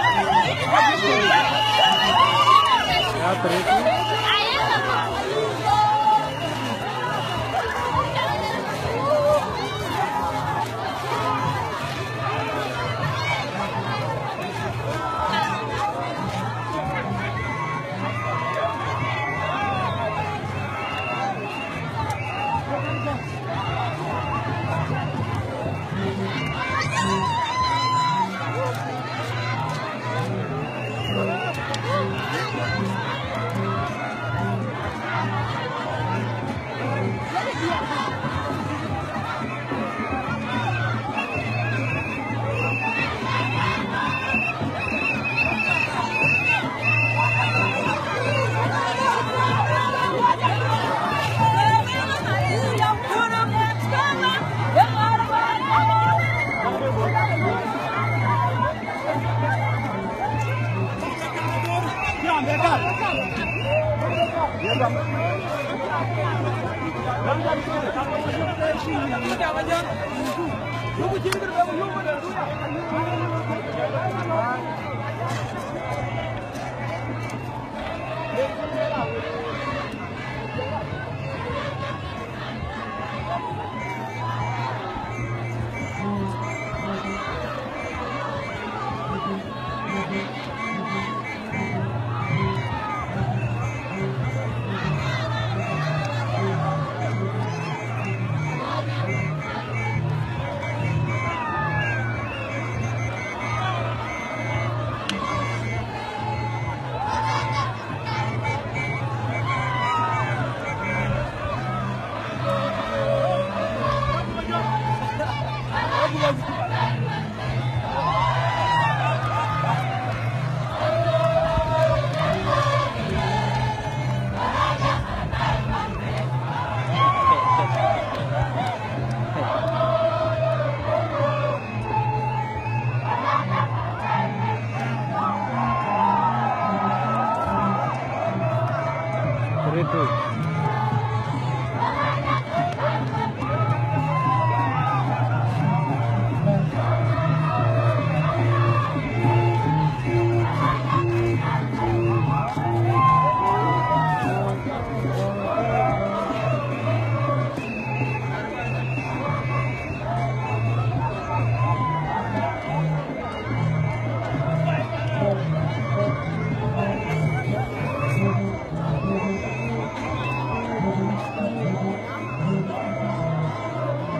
Three two.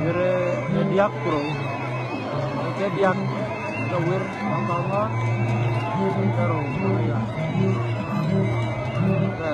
Yere, eh, diäk ku rou. Ke diäk ke wër, bäŋ ka ŋɔ̈ɔ̈r. Ke rou, ya. Ke.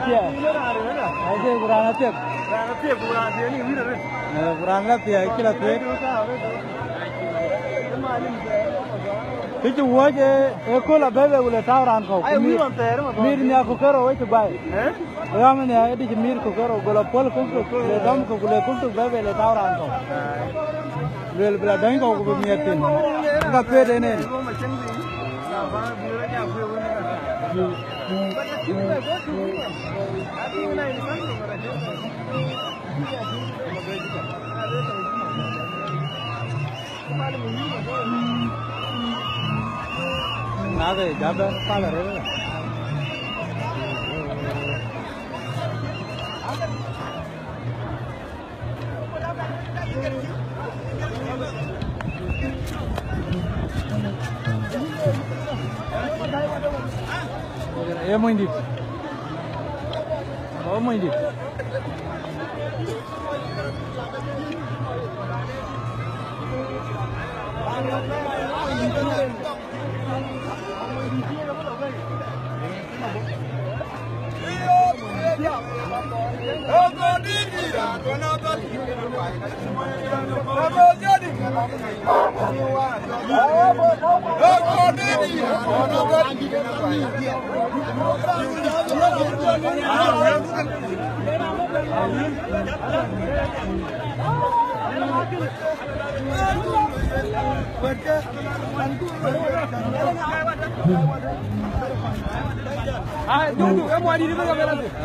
Thiëëk. Ai thiëëk, ku raan athiëk. Raan athiëk, ku raan athiëk, ni wïr arëët. Eh, ku raan la thiëëk, cï la thuëëk. Kë cï wuɔ̈c ë, ë kööl abëëbë, ku le tääu raan kɔ̈u. Ai, ku wïr mïr, wan thɛɛr, ëmën. Mïr nhiak ku kerou ë cï guai. Eh? Ɣam ënë, ë dï cï mïr ku kerou, go la puɔl kum tök, le dɔm ku, ku le kum tök bɛ̈ɛ̈i bei, le tääu raan kɔ̈u. Ai. Luel bï la däny kɔ̈u ku bï miɛt thïn. Ka thuet en en. Na ke ja bɛ̈n pal arëët. Ee monydït. Ee monydït.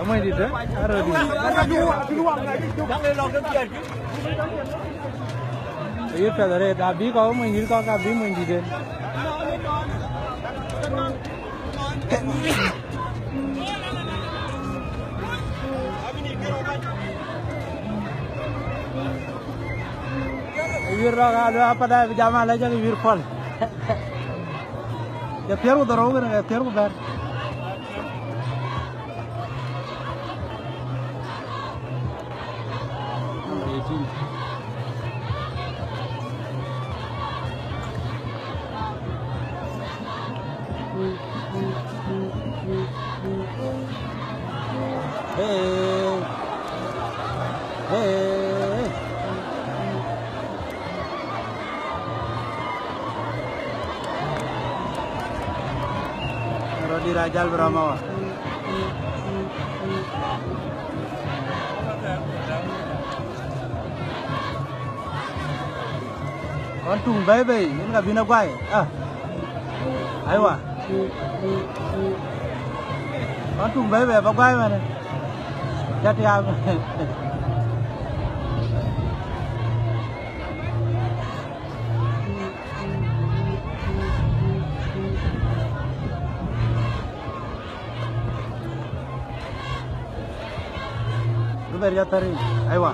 Amuɔ̈cdït, eh? Aröödït. Ayï piɛth arëët, abï kɔ̈k muɔ̈cdït kɔ̈k, abï muɔ̈cdït en. Wïr rɔ̈k aa luɔi apadai bï jam alɛc, jɔkï wïr pɔ̈l. Cä thiëër ku dhorou kënë, ke thiëër ku bɛ̈t. Hey. Hey. Rɔt dït aa jäl bï rɔm awä. Kɔn tuŋ bɛ̈ɛ̈i bei, yen ka bïn a guai. Ah. Aiwa. Kɔn tuŋ bɛ̈ɛ̈i bei, aba guai wɛnë. Ca tiaam. Rubɛr ya thäri, aiwa.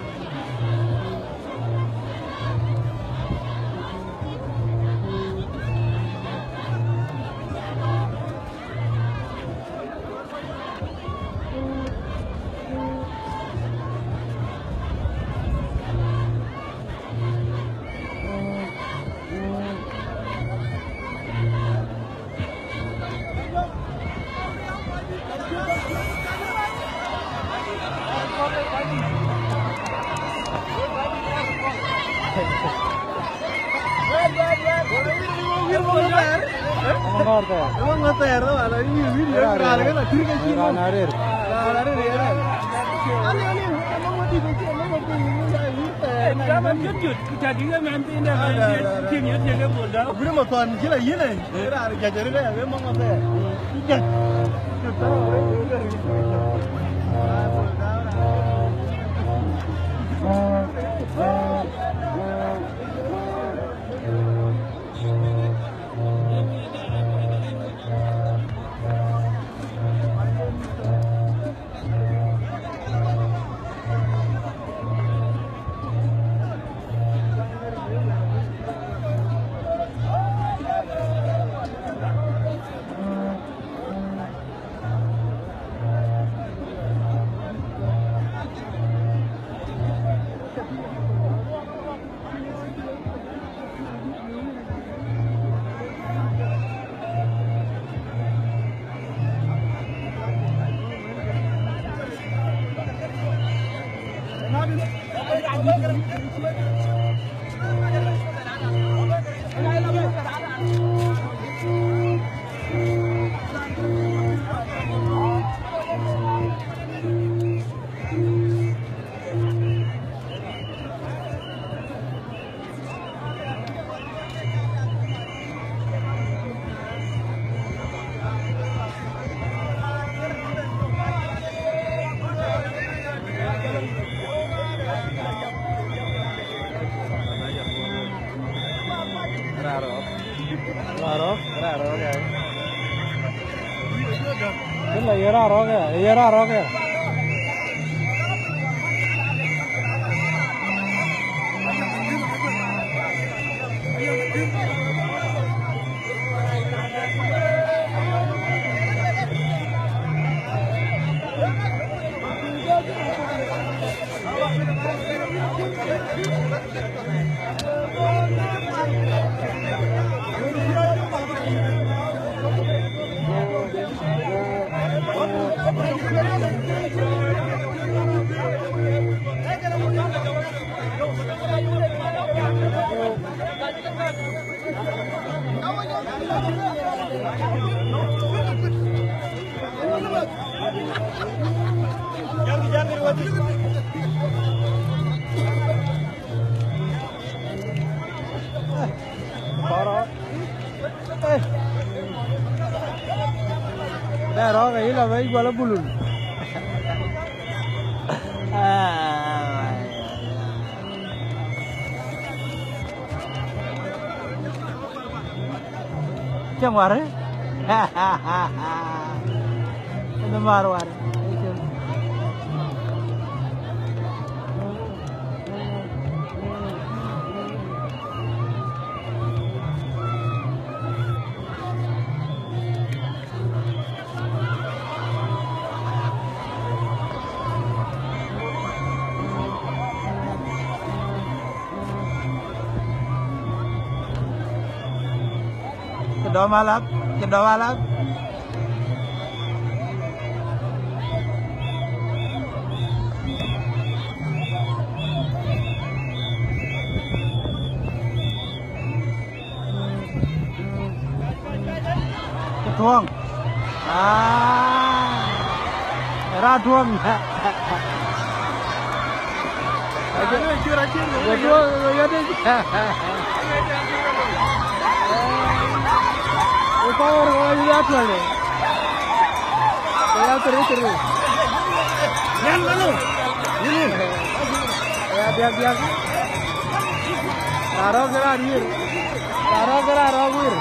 Raan arëër. Raan arëër. Gure ma thɔn cï la yïn ë. Raan jajari de, we mama de. Jaj. Raro. Raro, raro, ya. Kila ye raro ya, ye raro ya. Kɔrɔ. Eh. Dɛ rɔɔk ë yïn lɔ bɛ guɔl bulul. Ah. Cï ŋuar, ë? Ënë mar war. Cï dɔm alath, cï dɔm alath. Cï thuɔŋ. Ah, ra thuɔŋ. Ra thuɔŋ, ya dï. Ë kɔɔr, ya thuɔŋ. Ya three three. Yan manu? Yini. Ya diak diak. Raan rɔ̈k ke raan wir. Raan rɔ̈k ke raan rɔ̈k wir.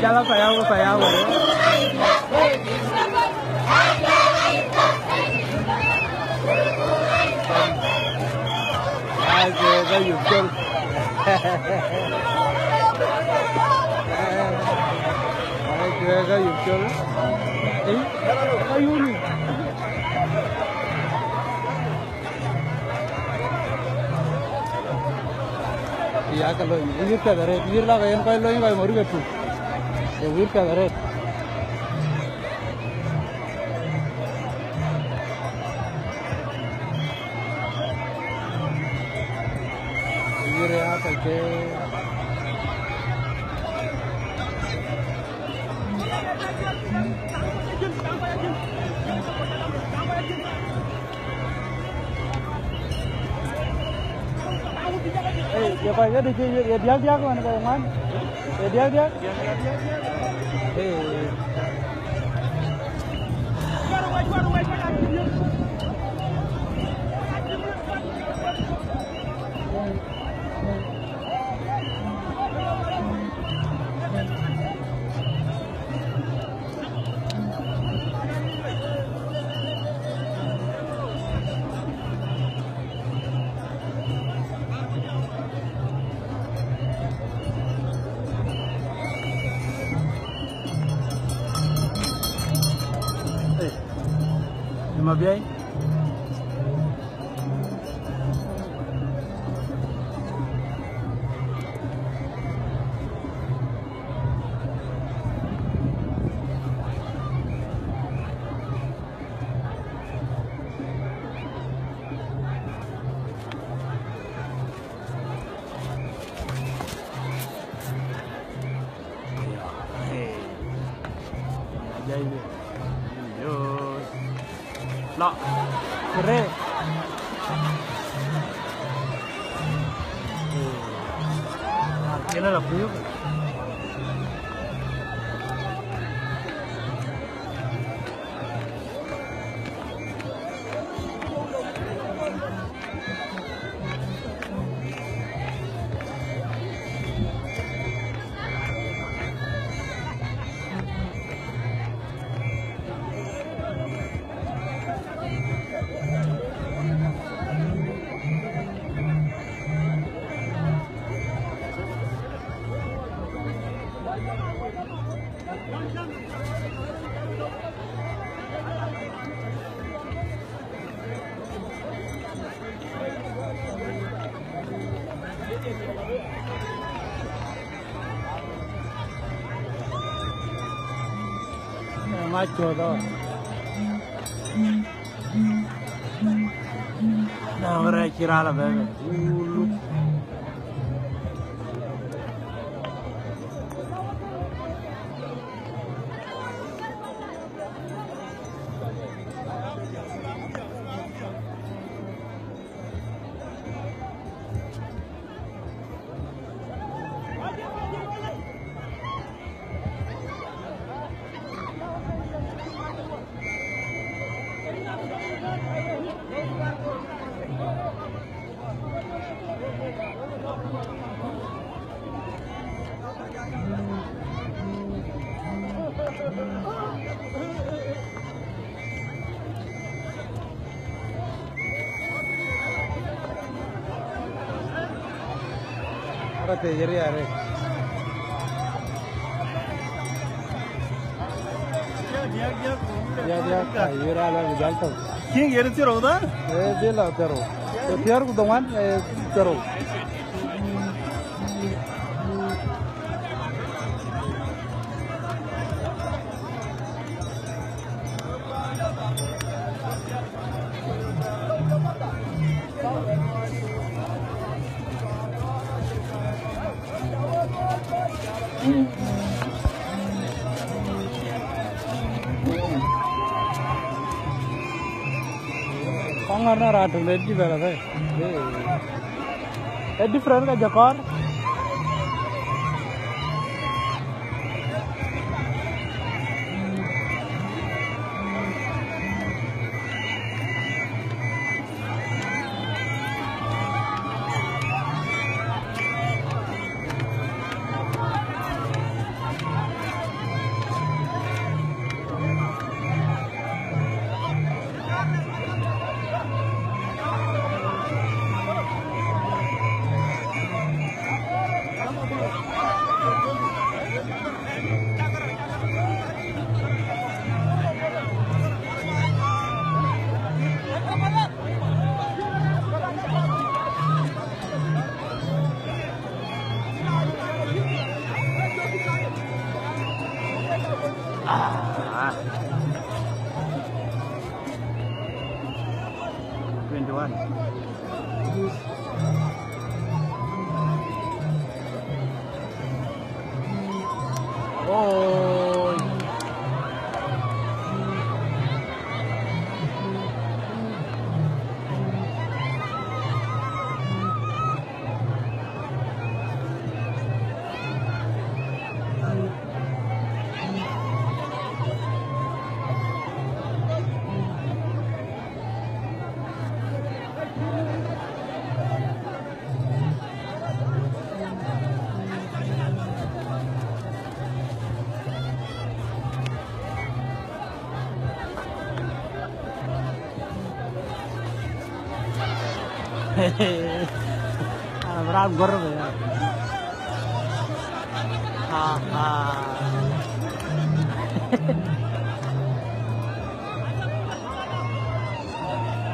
Jala payam, payam. Ai, ke ka yuk col. Ai, ke ka yuk col. Ei, ka yuk ni. Ya ka lony, wir piɛth arëët, wir lak yen kɔc lony, kɔc ŋot ke tuk. Ee wir piɛth arëët. Wir ya ka ke. Ye kɔc kedï cï ye diäk diäk man, kɔc ŋuan. Ye diäk diäk. Ee. Hey, you might be La. Kërë. Yënë la kuyuk. Mac cuɔth ɔ. Na wërë cï raan abɛ̈n. Ara te yeri are. Diak, diak, ka yeri ala bi jal tau. King yeri tiro da? Eh, bila tiro. Tiar ku dongwan, eh, tiro. Kɔŋ ŋɔ̈r në raan töŋ de jï bɛ̈n athëi. Ee different ka jɔkɔr. Ah. Twenty-one. Oh. An abï raan guɔ̈r bei ya. Aha.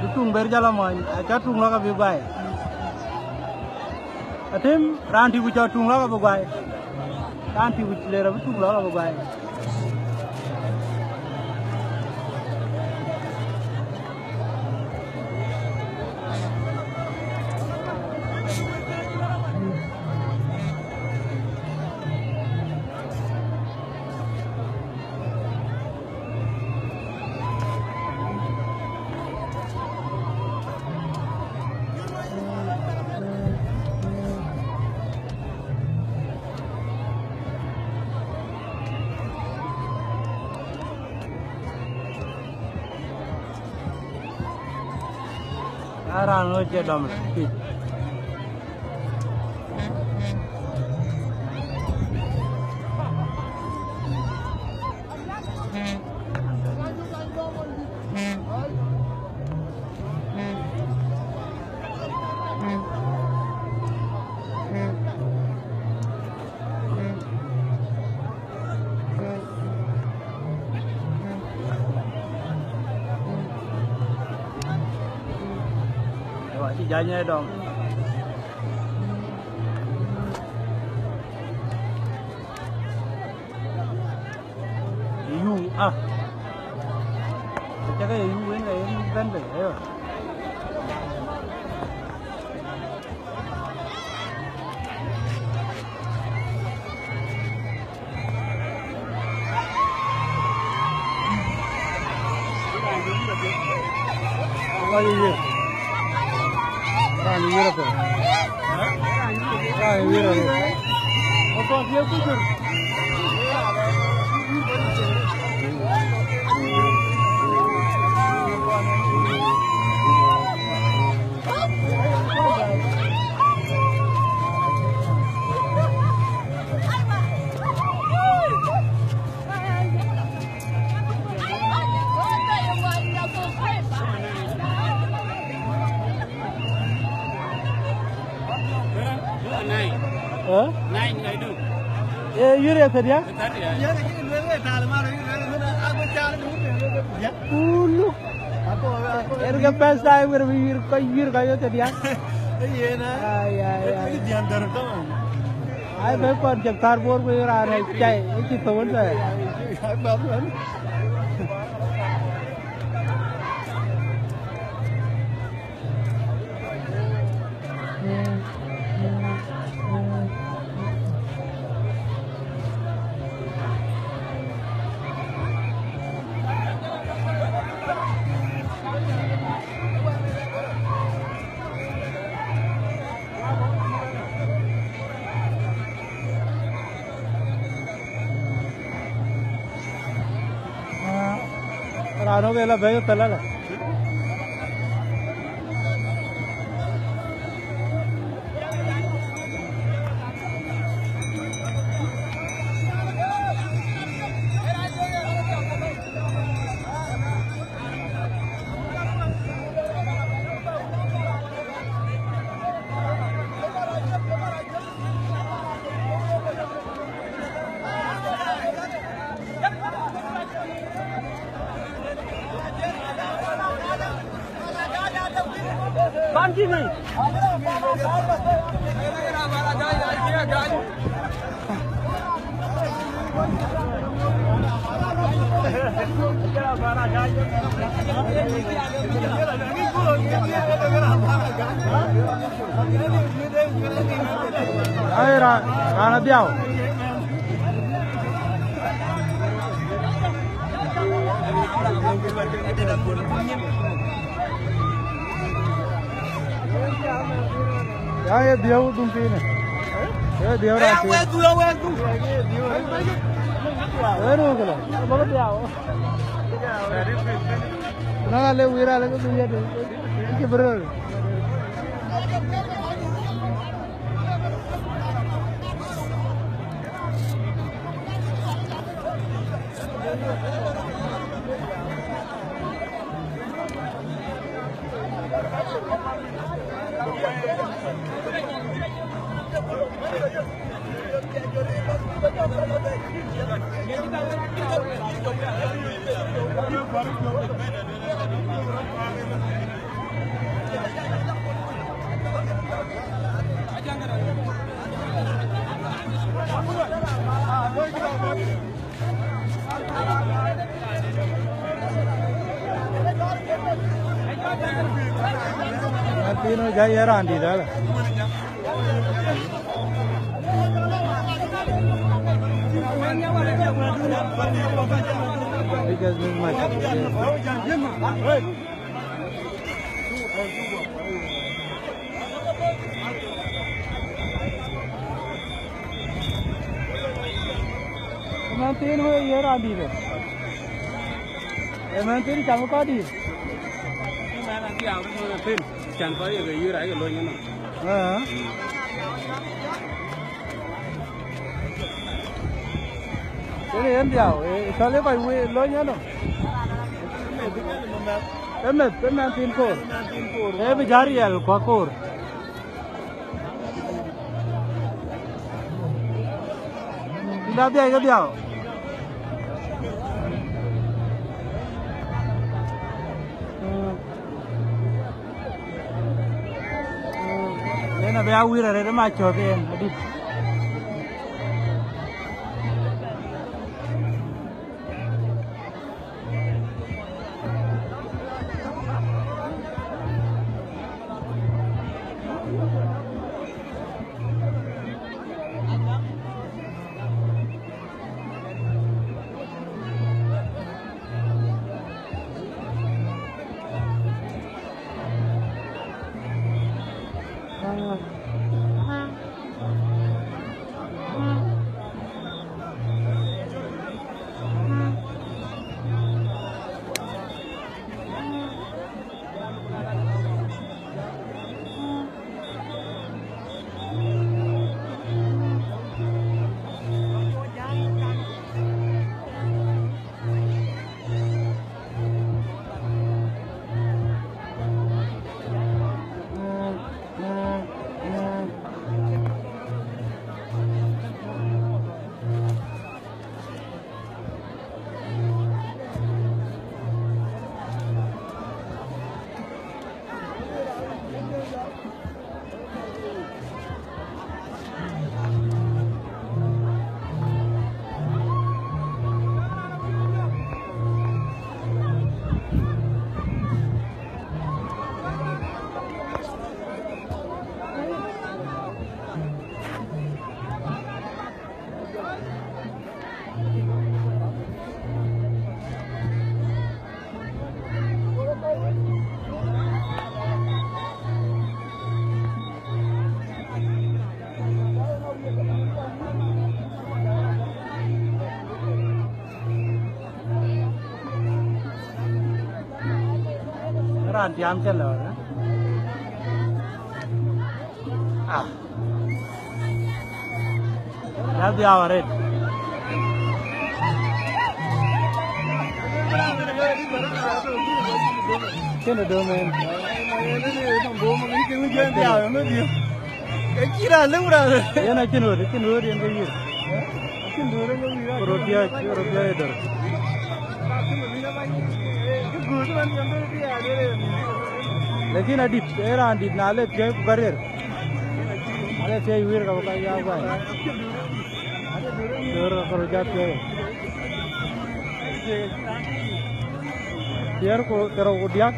Bï tuŋ ber jɔl amɔny, aca tuŋ lɔ̈k abï guai. Atëm raan tï ku cɔ tuŋ lɔ̈k abï guai. Raan tï ku ler abï tuŋ lɔ̈k abï guai. Aa, raan ŋö cie dɔm pith. Ewa, cï jany ë dɔm. Yu, ah. Cakë ye yu wen, yen bɛ̈n bei, ayo. Raan ë wiɛ̈r. Raan ë wiɛ̈r apiɛth. Raan ë wiɛ̈r apiɛth. Ë? Ee, yïr ye thëdia? Ulu. En ke first time wër bï yïr, kɔc yïr kɔc ye thëdia? Ai, ai, ai. Ai, bɛ kɔn cek thar bor ku raan ë cai, ë cï thou wën thɛɛr. Raan wok ë la bɛ̈i thël ala. Ai, ra-, raan adhiau. Ya ye dhiau dum piny. Ye dhiau raan piny. Wek dhuk, wek dhuk. Wek dhuk kala. Bak dhiau. Na le wira le ke dhuk ye de. Ke bro. Yïn jai ye raan dït ala. Because this much. Mɛn thiin wek ye raan dït. Ee mɛn thiin cam kɔc dït. Mɛn thiin can kɔc ye ke yïr ayï ke lony ënɔm. Ee. Ee yen dhiau, ee, cɔl ye kɔc wek lony ënɔm. Ee meth, ee mɛn thiin koor. Ee bï jäl riɛl ku akoor. Ïn adhiac ke dhiau. Yen abï a wïr arëët ë ma cɔ̈th yen adït. Raan tiam cä lɔ, eh? Ah. Ya dhiau arëët. Kënë döŋ en. Yen acïn ɣöt, acïn ɣöt yen ke yïr. Ku röt dhiäc, ku röt dhiäc ë döŋ. Lakin adït, ee raan dït na le piɔ̈ɔ̈c ku ka riɛr. Na le piɔ̈ɔ̈c wïïr ka bï ka ya guany. Döŋ ka röt jat piɔ̈ɔ̈c. Thiëër ku thiërrou ku diäk.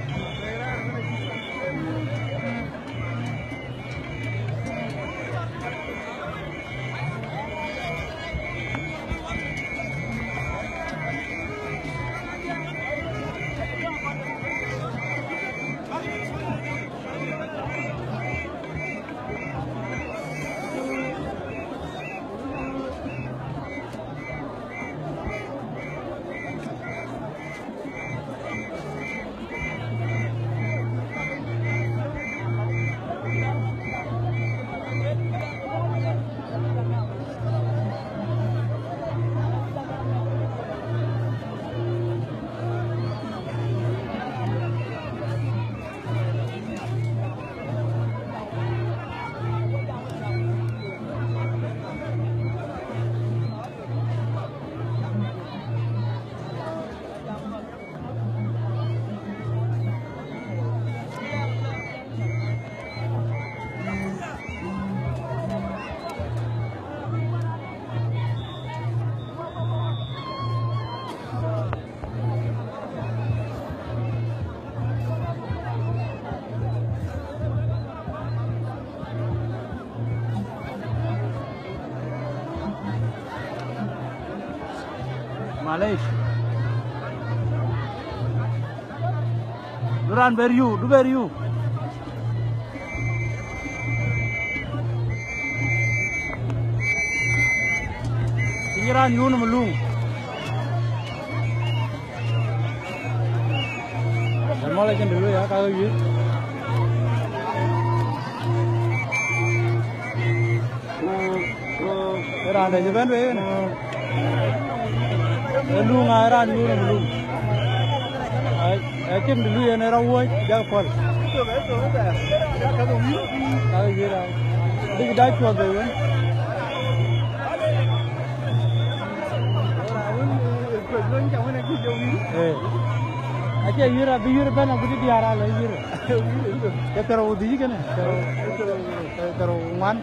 Malesh. Du raan bɛ riu, du bɛ riu. Cï raan yun ë Malung. Ë mɔl acïn të lui ya, ka ke wiëc. Ë raan dɛ̈ cï bɛ̈n wei ënë. Ë Luŋ aa, ë raan yun ë Luŋ. Ai, ë tim të lui en ë rɔt wuɔ̈c, jak pɔ̈l. Ka ke wiëc aa. Bïk dac cuɔth bei wën. Ee. Acie yïr abï yïr bɛ̈n agut diäär alɔ yïr. Ke thërou dhïc kënë, thërou, thërou ŋuan.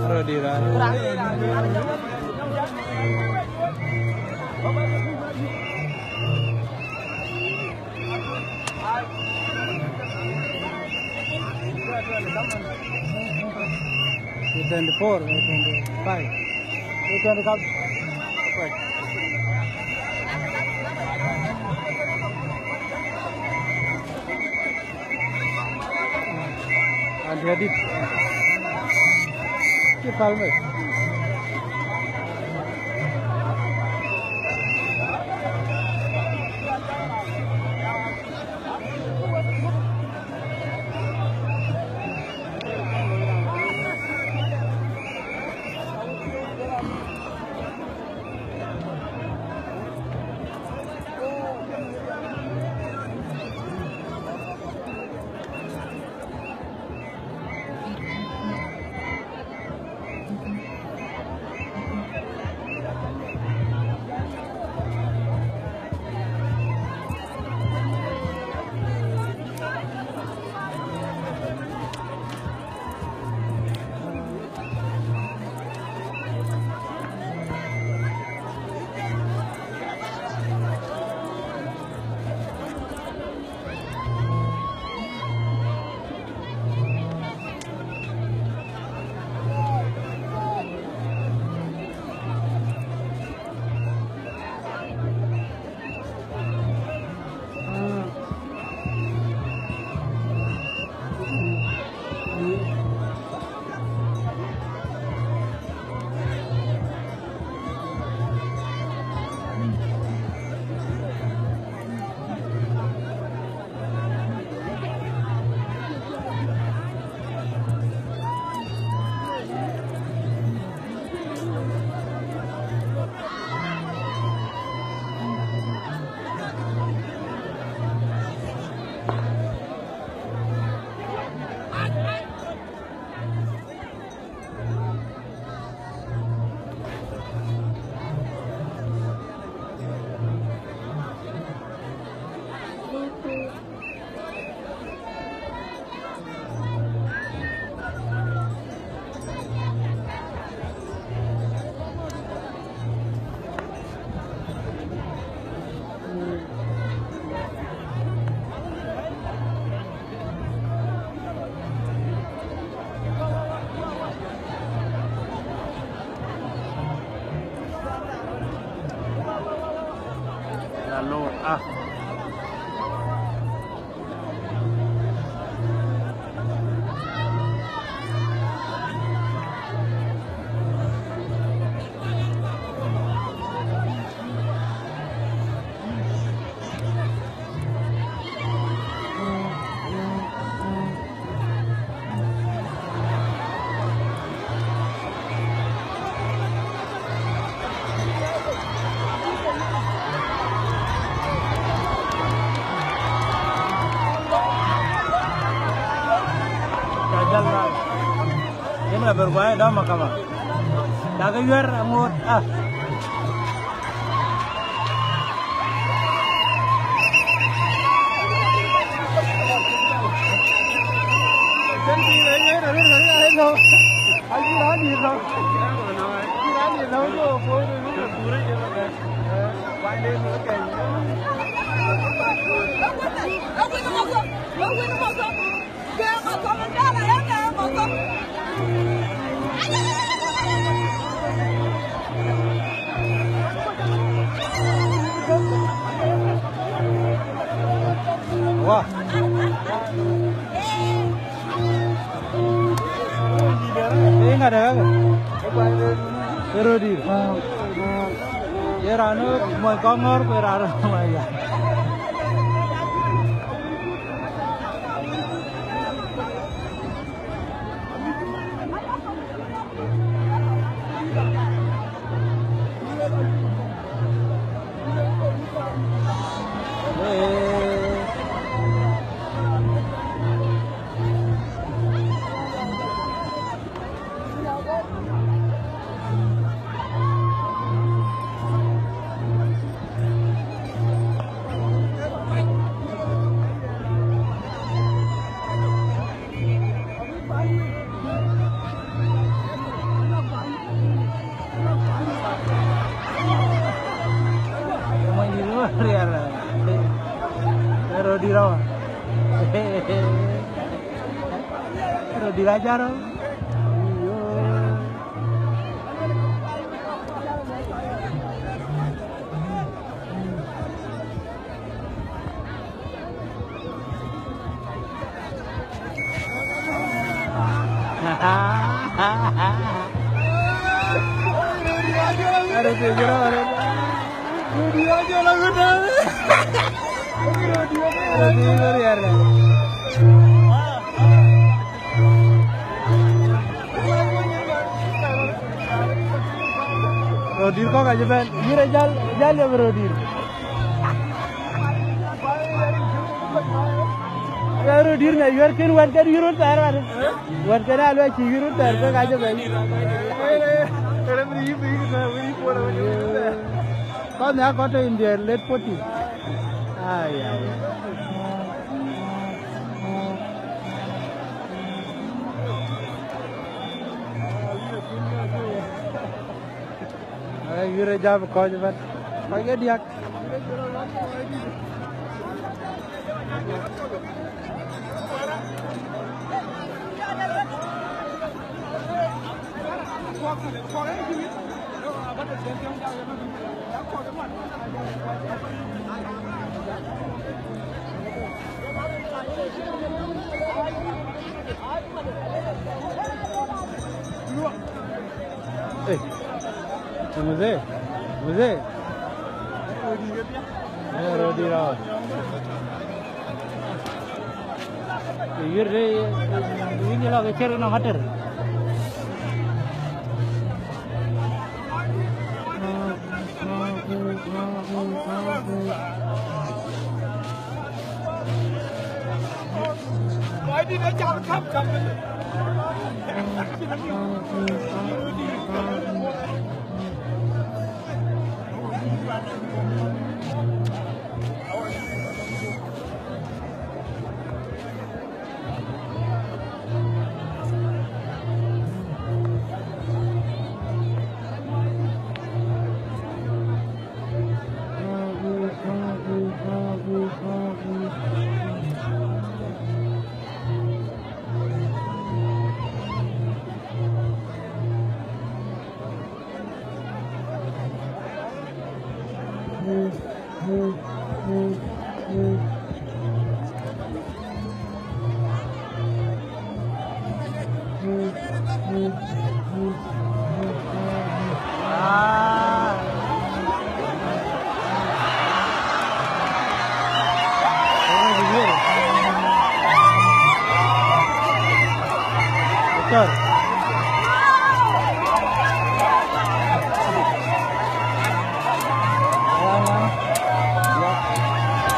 Röt dït raan. Twenty-four, twenty-five. Twenty-five. And he did. Keep calm. Ah. Ca jäl na. Yen la ber guai dɔm akama. Ca ke yuɛr aŋoot, ah. Wah. Ee ŋa däk ake? Ee röördït. Ye raan ë mɔc kɔŋ ŋɔ̈ɔ̈r, ku ye raan ë mɔc ya. Röördït rɔt. Röördït ajarɔ. Röördït kɔ̈k acï bɛ̈n, yïn ë jäl, jäl liep röördït. Röördït ŋa yuɛ̈r kën wɛ̈t kën yï röt thɛɛr wadë. Wɛ̈t kën aa luɛc cï yï röt thɛɛr kek acï bɛ̈n. Kɔn nhiaar kɔn tɔ̈ in their late forties. Ai, ai. Ai, yïn ë jam kɔc ëbɛ̈n. Kɔc ke diäk. Hey, mzee, mzee. Eh, röördït rɔt. Yïr de, yïn jɔl a ke cïr nɔm ater.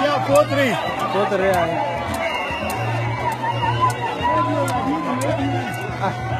Yeah, four three. Four three, yeah. Ah.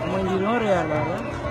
Mony dït ŋö riɛl wala?